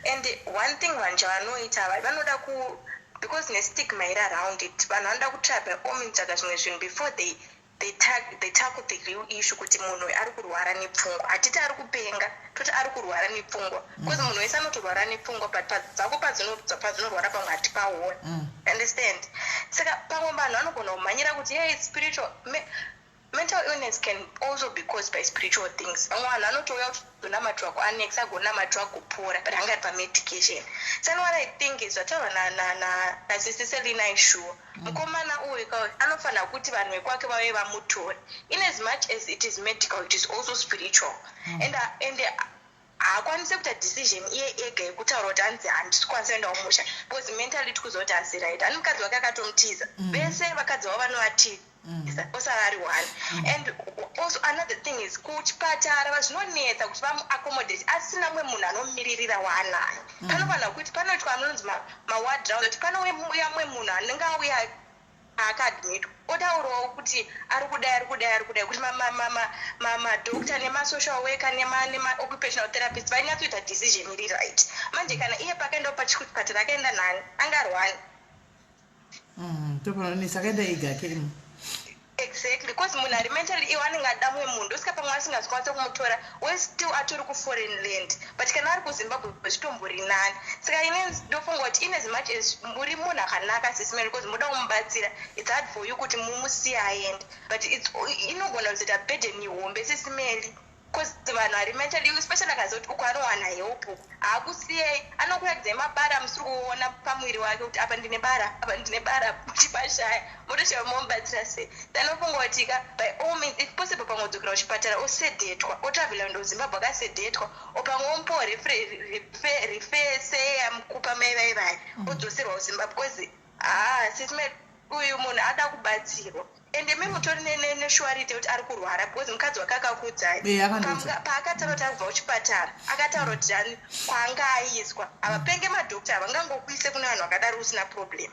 and one thing vanhu chavanoita, vanoda ku, because nestigma iri around it, vanhu vanoda kutry by all means tsvaga zvimwe zvinhu before they tackle the real issue, kuti munhu ari kurwara nepfungwa. Hatiti ari kupenga, toti ari kurwara nepfungwa, because munhu wese anotorwara nepfungwa, but dzako padzinorwara pamwe hatipaoni. Understand? Saka pamwe vanhu vanogona kumhanyira kuti, "Hey, it's spiritual." Mental illness can also be caused by spiritual things. Vamwe vanhu vanotouya kutonamatirwa kuannex, agonamatirwa kupora, but anga ari pamedication. Saka what I think is zvataurwa nasisi Selina isure. Mukomana uyu ka anofanira kuti vanhu vekwake vauye vamutore. In as much as it is medical, it is also spiritual, and haakwanisi kuita decision iye ega yekutaura kuti hanzi handisi kukwanisa kuenda kumusha, because mentally tikuziva kuti hasi right. Ani mukadzi wake akatomutiza. Vese vakadzi vavo vanovatiza, osara ari one. And also another thing is kuchipatara zvinonetsa kuti vamuaccommodate asina mumwe munhu anomiririra waanayo. Panofanira kuti panoitwa anonzi maward round, kuti panouya mumwe munhu anenge auya akaadmitwa, otaurawo kuti ari kudai, ari kudai, ari kudai, kuti madoctor nemasocial worker nemaoccupational therapist vainyatsoita decision iri right. Manje kana iye pakaendawo pachipatara, akaenda nani? Angarwani? Topanonesa, akaenda ega ke. Exactly, because munhu ari mentally ill anenge ada mumwe munhu, ndosika pamwe asingazokwanisa kumutora. We still atori kuforeign land, but kana ari kuZimbabwe zvitombori nani. Saka ine ndofunga kuti in as much as muri munhu akanaka, Sisi Melly, because muda kumubatsira, it's hard for you kuti mumusiye aende, but inogona kuzoita burden ihombe, Sisi Melly, because vanhu vari mentally, especially akaziva kuti uko anowana help, haakusiyei. Anokuratidzai mabara musiri kuona pamwiri wake, kuti apa ndine bara, apa ndine bara, muchipashaya, motoshaya momubatsira sei. Ndanofunga kuti ka by all means, if possible, pamwe kudzokera kuchipatara osedhetwa, otravhela kuenda kuZimbabwe akasedhetwa, o pamwe omupawo refer seyamukupa mai vai, odzoserwa kuZimbabwe, because haa, Sisi, uyu munhu ada kubatsirwa, ende mi mutori nesurety yekuti ari kurwara, because mukadzi wake akakudzai. Akandudza. Paakataura kuti ari kubva kuchipatara, akataura kuti ani kwaanga aiswa. Havapenge madhokta, havangangokuise kune vanhu vakadaro usina problem.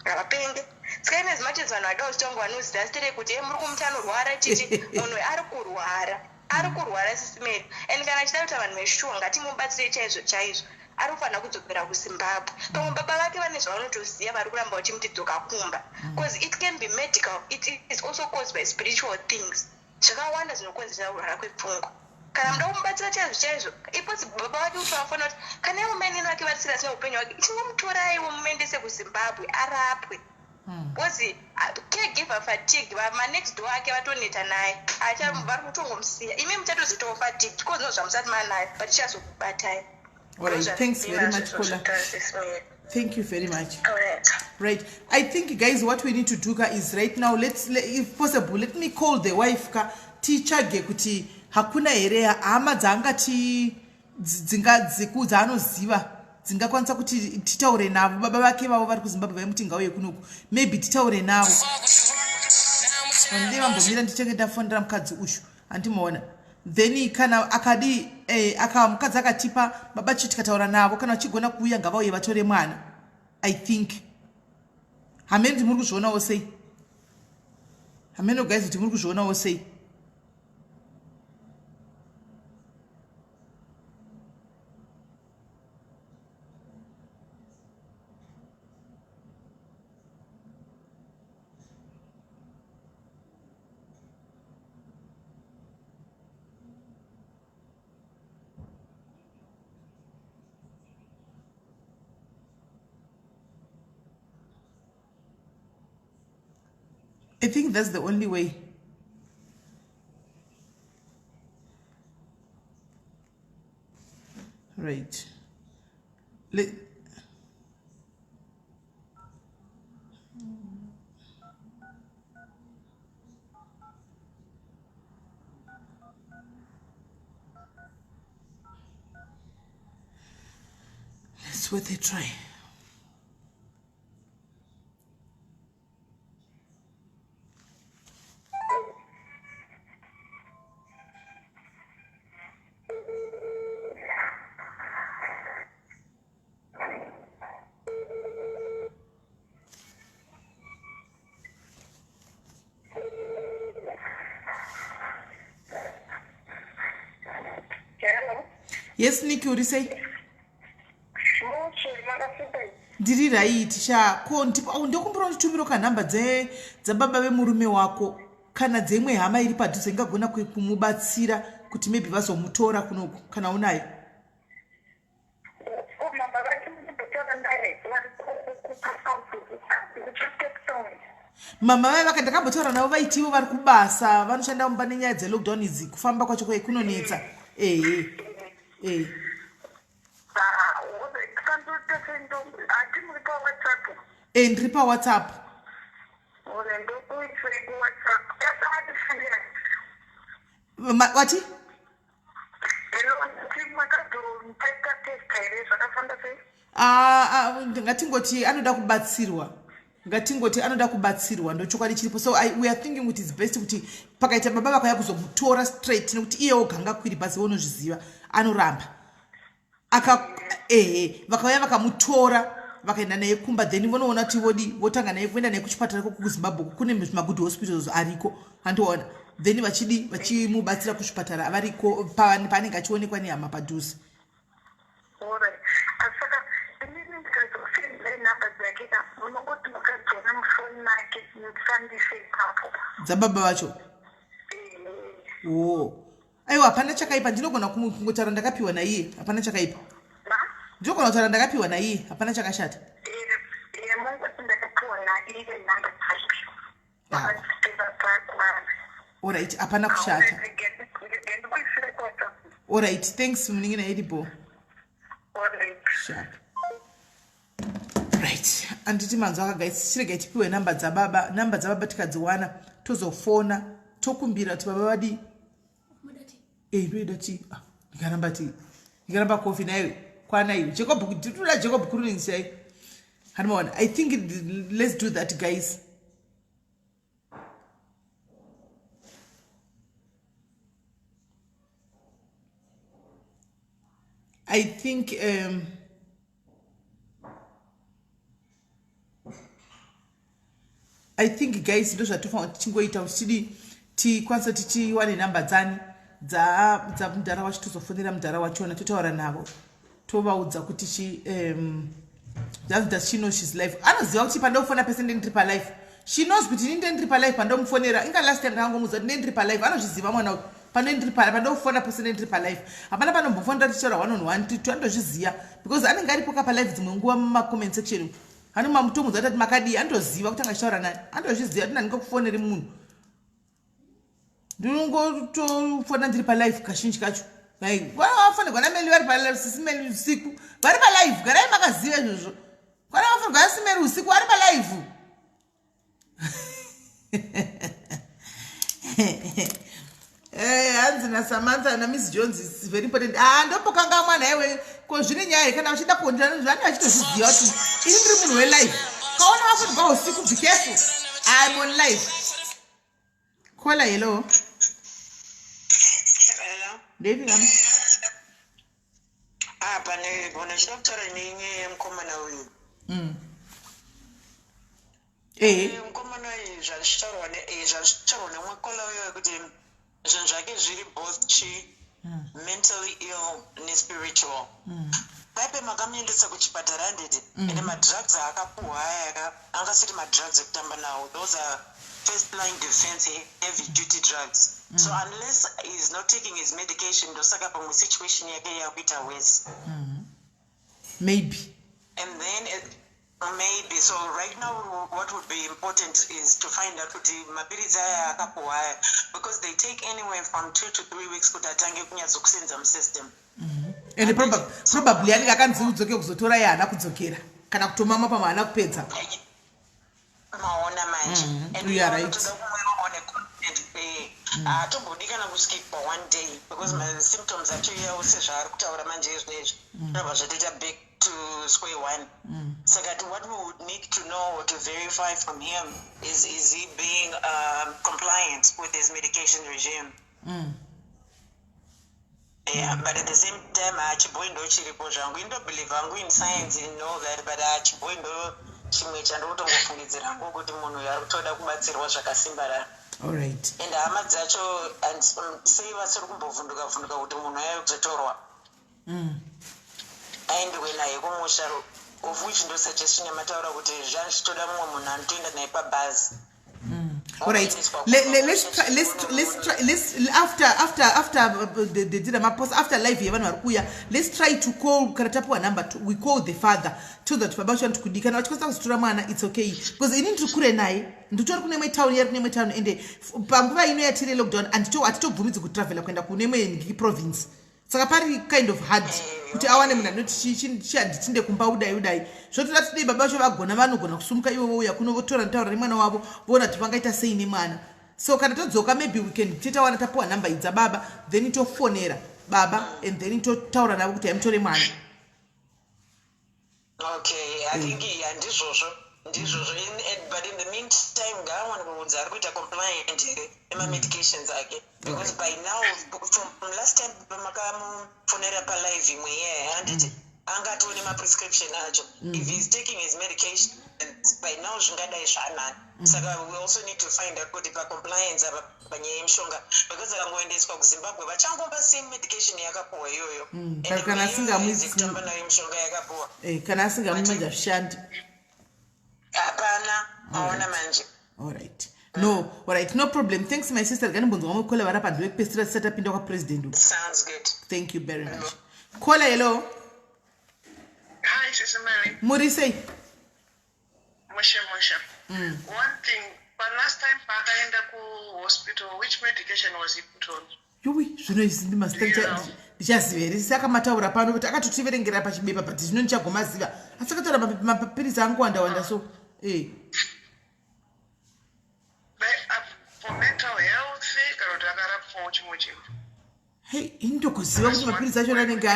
Havapenge. Saka in as much as vanhu vada kuzitonga vanoziva sitere kuti e muri kumuti anorwara chichi, munhu ari kurwara, ari kurwara, Sisi Melly. And kana achida kuita vanhu veshuwa, ngatimubatsirei chaizvo chaizvo. Ari kufanira kudzokera kuZimbabwe. Pamwe baba vake vane zvavanotoziva, vari kuramba vachimuti dzoka kumba, because it can be medical, it is also caused by spiritual things. Zvakawanda zvinokonzeresa kurwara kwepfungwa. Kana muda kumubatsira chaizvo chaizvo, ipozi baba vake kuti vafona kuti kana ivo mainini vake vari serious neupenyu hwake, chingomutoraiwo mumuendese kuZimbabwe arapwe. Because caregiver fatigue, manext door ake vatoneta naye, acha vari kutongomusiya. Imi muchatozoitawo fatigue because no zvamusati manayo, but ichazokubatai. All right, thanks very much, Kola. Thank you very much. Right. I think, guys, what we need to do ka, is right now, let's, if possible, let me call the wife ka, tichage kuti hakuna here hama dzaangati dzinga dziku dzaanoziva dzingakwanisa kuti titaure navo. Baba vake vavo vari kuZimbabwe vaimuti ngauye kunoku, maybe titaure navo. Ndii vambomira ndichange ndafonera mukadzi uyu, handimaona. Then kana akadi aka mukadzi akatipa baba chi tikataura navo, kana vachigona kuuya ngavauye vatore mwana. I think hamene kuti muri kuzvionawo sei. Hameno guys kuti muri kuzvionawo sei. I think that's the only way. Right. Let's worth a try. Yes, Niki, uri sei? Ndiri right sha. Ko ndokumbira unditumiro kanhamba dzababa vemurume wako kana dzemwe hama iri padhuze ingagona kumubatsira kuti maybe vazomutora kunoku, kana unayo. Mama vaya vaka ndakambotaura navo vaiti ivo vari kubasa, vanoshanda mumba, nenyaya dzelockdown idzi kufamba kwacho kwai kunonetsa. Ehe, ehe. E, ndiri paWhatsApp. Wati? Ah, ah, ngatingoti anoda kubatsirwa, ngatingoti anoda kubatsirwa, ndochokwadi chiripo. So we are thinking kuti it's best kuti pakaita baba vakauya kuzomutora straight, nekuti iye oga angakwiri bhazi, unozviziva, anoramba aka. Ehe, vakauya vakamutora vakaenda naye kumba, then vonoona kuti vodi votanga naye kuenda naye kuchipatara koko kuZimbabwe, kune magood hospitals ariko, handiona? Then vachidi vachimubatsira kuzvipatara variko paanenge achionekwa nehama padhuze. Alright. Saka inini ndikazosendai nhamba dzake ka, munongoti mukadziona mufoni make mufambise ipapo. Dzababa vacho? O, aiwa, hapana chakaipa. Ndinogona kungotaura ndakapiwa naiye, hapana chakaipa. Ndinogona kutaura ndakapiwa naiye, hapana chakashata. Mungoti ndakapiwa naiye nhamba dzake. Alright, hapana kushata. Alright, thanks munin'ina Edibo. Sharp. Right, anditi manzwa kagaisi? Chiregai tipiwe namba dzababa. Namba dzababa tikadziwana, tozofona tokumbira kuti baba vadii. Ndoida ti. Ah, ndikaramba ti, ndikaramba kofi naiwe kwana iwe Jacob. Tinoda Jacob Kurunings chai, handimaona. I think let's do that, guys. I think guys, ndo zvatofanira kuti tichingoita kuti tidi tikwanise kuti tiwane nhamba dzani dzamudhara wacho, tozofonera mudhara wachona, totaura navo, tovaudza kuti chi does she know she's live. Anoziva kuti pandofona pese ndendiri palive. She knows kuti ini ndendiri palive pandomufonera. Inga last time ndakangomuudza kuti ndendiri palive. Anozviziva mwana uyu. Pano ndiri pa pandofona pose ndiri pa live. Hapana panombofonera tichitaura one on one tiri andozviziva because anenge aripo ka pa live dzimwe nguva muma comment section. Hani mamutomudza atati makadii andoziva kuti angachitaura nani. Andozviziva kuti ndingakufoneri munhu. Ndinongotofona ndiri pa live kazhinji kacho. Like vafanirwa naMeli vari pa live sisi Meli usiku. Vari pa live garai makaziva izvozvo. Kwana vafanirwa naSimeli usiku vari pa live. Eh, hanzi nasamantha namiss Jones is very important. Ah, ndopokanga mwana iwe ko zvine nyaya here kana vachida kuondana vanenge vachitozviziva kuti ini ndiri munhu welive. Kaona vafanirwa usiku be careful. I'm on live. Caller, hello. Hello. Ndeipi kam? Ah, pane pane chida kutaura nenyaya yemukomana uyu. Ehe. Mukomana uyu zvazvitaurwa zvazvitaurwa nemumwe kola uyo wekuti zvinhu zvake zviri both chi mentally ill nespiritual. Paipe makamuendesa kuchipatara handiti? Ende madrugs aakapuhwa aya ka anga asiri madrugs ekutamba nawo. Those are first line defense heavy duty drugs. So unless he is not taking his medication ndosaka pamwe situation yake yakuita worse. Maybe. And then maybe so right now what would be important is to find out kuti mapiritsi aya akapuhwa aya because they take anywhere from 2 to 3 weeks kuti atange kunyatsokusenza musystem. And probably anenge akanzi udzoke kuzotora iye haana kudzokera kana kutomama pamwe haana kupedza. Maona manje. And You are right. unotoda kumwewo neconfident haatombodi kana kuskipa one day because masymptoms acho iyawo sezvaari kutaura manje izvezvi zvinobva zvatoita back to square one. Saka what we would need to know or to verify from him is he being compliant with his medication regime. Yeah, but at the same time hachibhoi ndo chiripo zvangu. Indobelieve hangu in science and all that, but hachibhoi ndo chimwe chandikutongofungidzira hangu kuti munhu uyu ari kutoda kubatsirwa zvakasimbarara. All right. And hama dzacho and sei vasiri kumbovhunduka vhunduka kuti munhu auye kuzotorwa aendiwe naye kumusha, of which ndo suggestion yamataura kuti zvazvitoda mumwe munhu anotoenda naye pabhazi. All right. Let's try, let's try, let's try, let's after the the mapost after live yevanhu vari kuuya, let's try to call kana tapiwa number we call the father to that baba vacho vanoti kudii kana vachikwanisa kuzotora mwana, it's okay because ini ndiri kure naye, nditori kune imwe town, yari kune imwe town, ende panguva ino yatiri lockdown hatitobvumidzi kutravela kuenda kune imwe province, saka pari kind of hard kuti awane munhu anoti chihanditinde kumba udai udai. Zvotoda tidei baba vacho vagona, vanogona kusumuka ivo vouya kuno votora ntaura nemwana wavo voona kuti vangaita sei nemwana. So kana todzoka maybe we can titawana tapiwa nhamba idza baba, then tofonera baba and then totaura navo kuti haimutore mwana. Okay, I think yeah, ndizvozvo ndizvozvo. But in the meantime ngaawane kuudza ari kuita compliant here nemamedications ake because by now, from last time pamakamufonera palive imwe iyaya, handiti angatoo nemaprescription acho? If he is taking his medication by now zvingadai zvanani. Saka we also need to find out kuti pacompliance apa panyaya yemushonga because akangoendeswa kuZimbabwe vachangopa same medication yakapuhwa iyoyo. And Kana iyoyo kutamba nayo mishonga yakapuhwa. Kana asingamwi manje hazvishandi. Hapana, maona manje. All right, no, all right, no problem. Thanks, my sister. Ganimbonzwa vamwe caller vari panze vekupedzisira tisati tapinda kwapresident uku. Sounds good. Thank you very much. Caller, hello. Hi, Sister Mary. Muri sei? Mushe mushe. One thing, but last time paakaenda kuhospital, which medication was he put on? Yuwi, zvino izvi ndimazita ndichaziva here? Saka mataura pano kuti akatotiverengera pachibepa, but zvino ndichagomaziva, asi akataura mapirisi angu wanda so For mental health kana kuti akarapwawo chimwe chinhu? Hei, ini ndokuziva kuti mapirisi acho anenge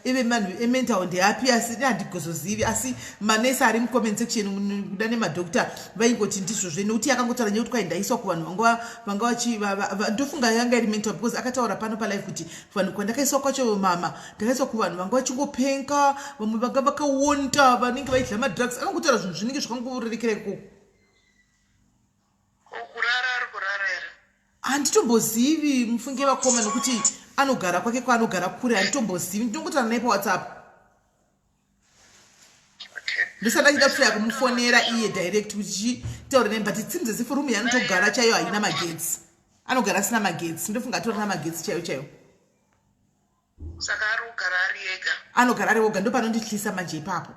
eve manhu emental ndeapi, asi handigozozivi. Asi manesi ari mucomment section kuda nemadhokta vaingoti ndizvozvo, nekuti akangotaura nyaya kuti kwai ndaiswa kuvanhu vanga vachi ndofunga yanga iri mental because akataura pano palive kuti vanhu kwandakaiswa kwacho mama, ndakaiswa kuvanhu vanga vachingopenga, vamwe vanga vakaonda, vanenge vaidya madrugs. Akangotaura zvinhu zvinenge zvakangorerekera ikoko. Kurara ari kurara here? Handitombozivi, mufunge vakoma, nokuti anogara kwake kwaanogara kure, handitombozivi. Ndinongotaura naye paWhatsApp. Ndisati achida kutoya kumufonera iye direct kuti chitaura naye, but it seems as if room yaanotogara chaiyo haina magetsi. Anogara asina magetsi, ndofunga atorina magetsi chaiyo chaiyo. Saka ari kugara ari ega? Anogara ari oga, ndopanondityisa manje ipapo.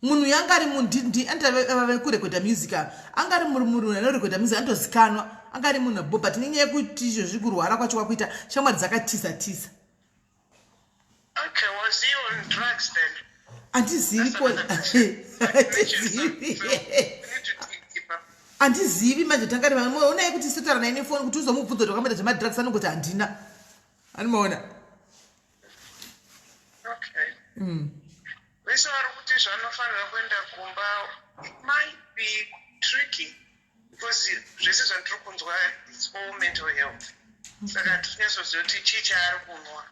Munhu uyu anga ari munhu kurekodha music ava, anga ari munhu anorekodha music, anotozikanwa, anga ari munhu bo, but nenyaya yekuti izvozvi kurwara kwacho kwakuita, shamwari dzakatiza tiza. Okay, was he on drugs then? Handizivi, handizivi, handizivi manje. Tangari onai kuti sitaura naye nefoni kuti uzomubvunza kuti wakamboita zvemadrugs, anongoti handina. Anomaona. Okay. Vese vari kuti zvanofanira kuenda kumba, it might be tricky because zvese zvandiri kunzwa, it's all mental health, saka hatinyatsoziva kuti chii chaari kunwa,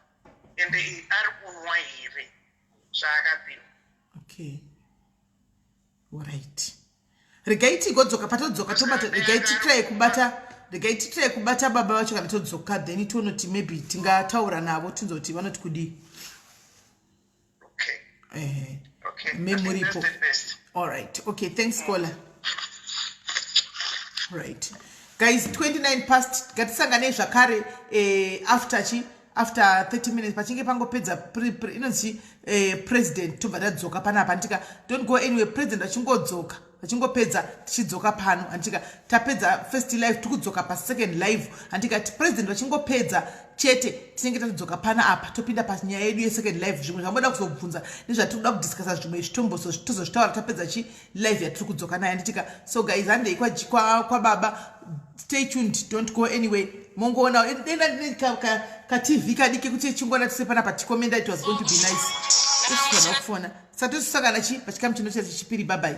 ende ari kunwa here zvaakapiwa. Okay, alright, regai tigodzoka. Patodzoka tobata, regai titry kubata baba vacho kana todzoka, then tionoti maybe tingataura navo, tinzoti vanoti kudii. Okay. Ehe. Okay. Memuripo. Alright, okay, thanks caller. Right guys, 29 past, ngatisanganei zvakare after chi after 30 minutes, pachinge pangopedza inonzi president, tobva tadzoka panapa, handika? Don't go anyway. President vachingodzoka, vachingopedza, tichidzoka pano, handika? Tapedza first live, tiri kudzoka pasecond live, handika? President vachingopedza chete, tinenge tatodzoka pana apa, topinda panyaya yedu yesecond live. Zvimwe zvamboda kuzobvunza nezvatiri kuda kudiscussa, zvimwe zvitomboso tozozvitaura tapedza chi live yatiri kudzoka nayo, handitika? So guys, handei kwababa kwa stay tuned, don't go anyway. Mongoona denda katv kadiki kuti chingona tise panapa tikomenda. It was going to be nice. Tosvikana kufona, saka tosisangana chi pachikamu chino chechipiri. Bye bye.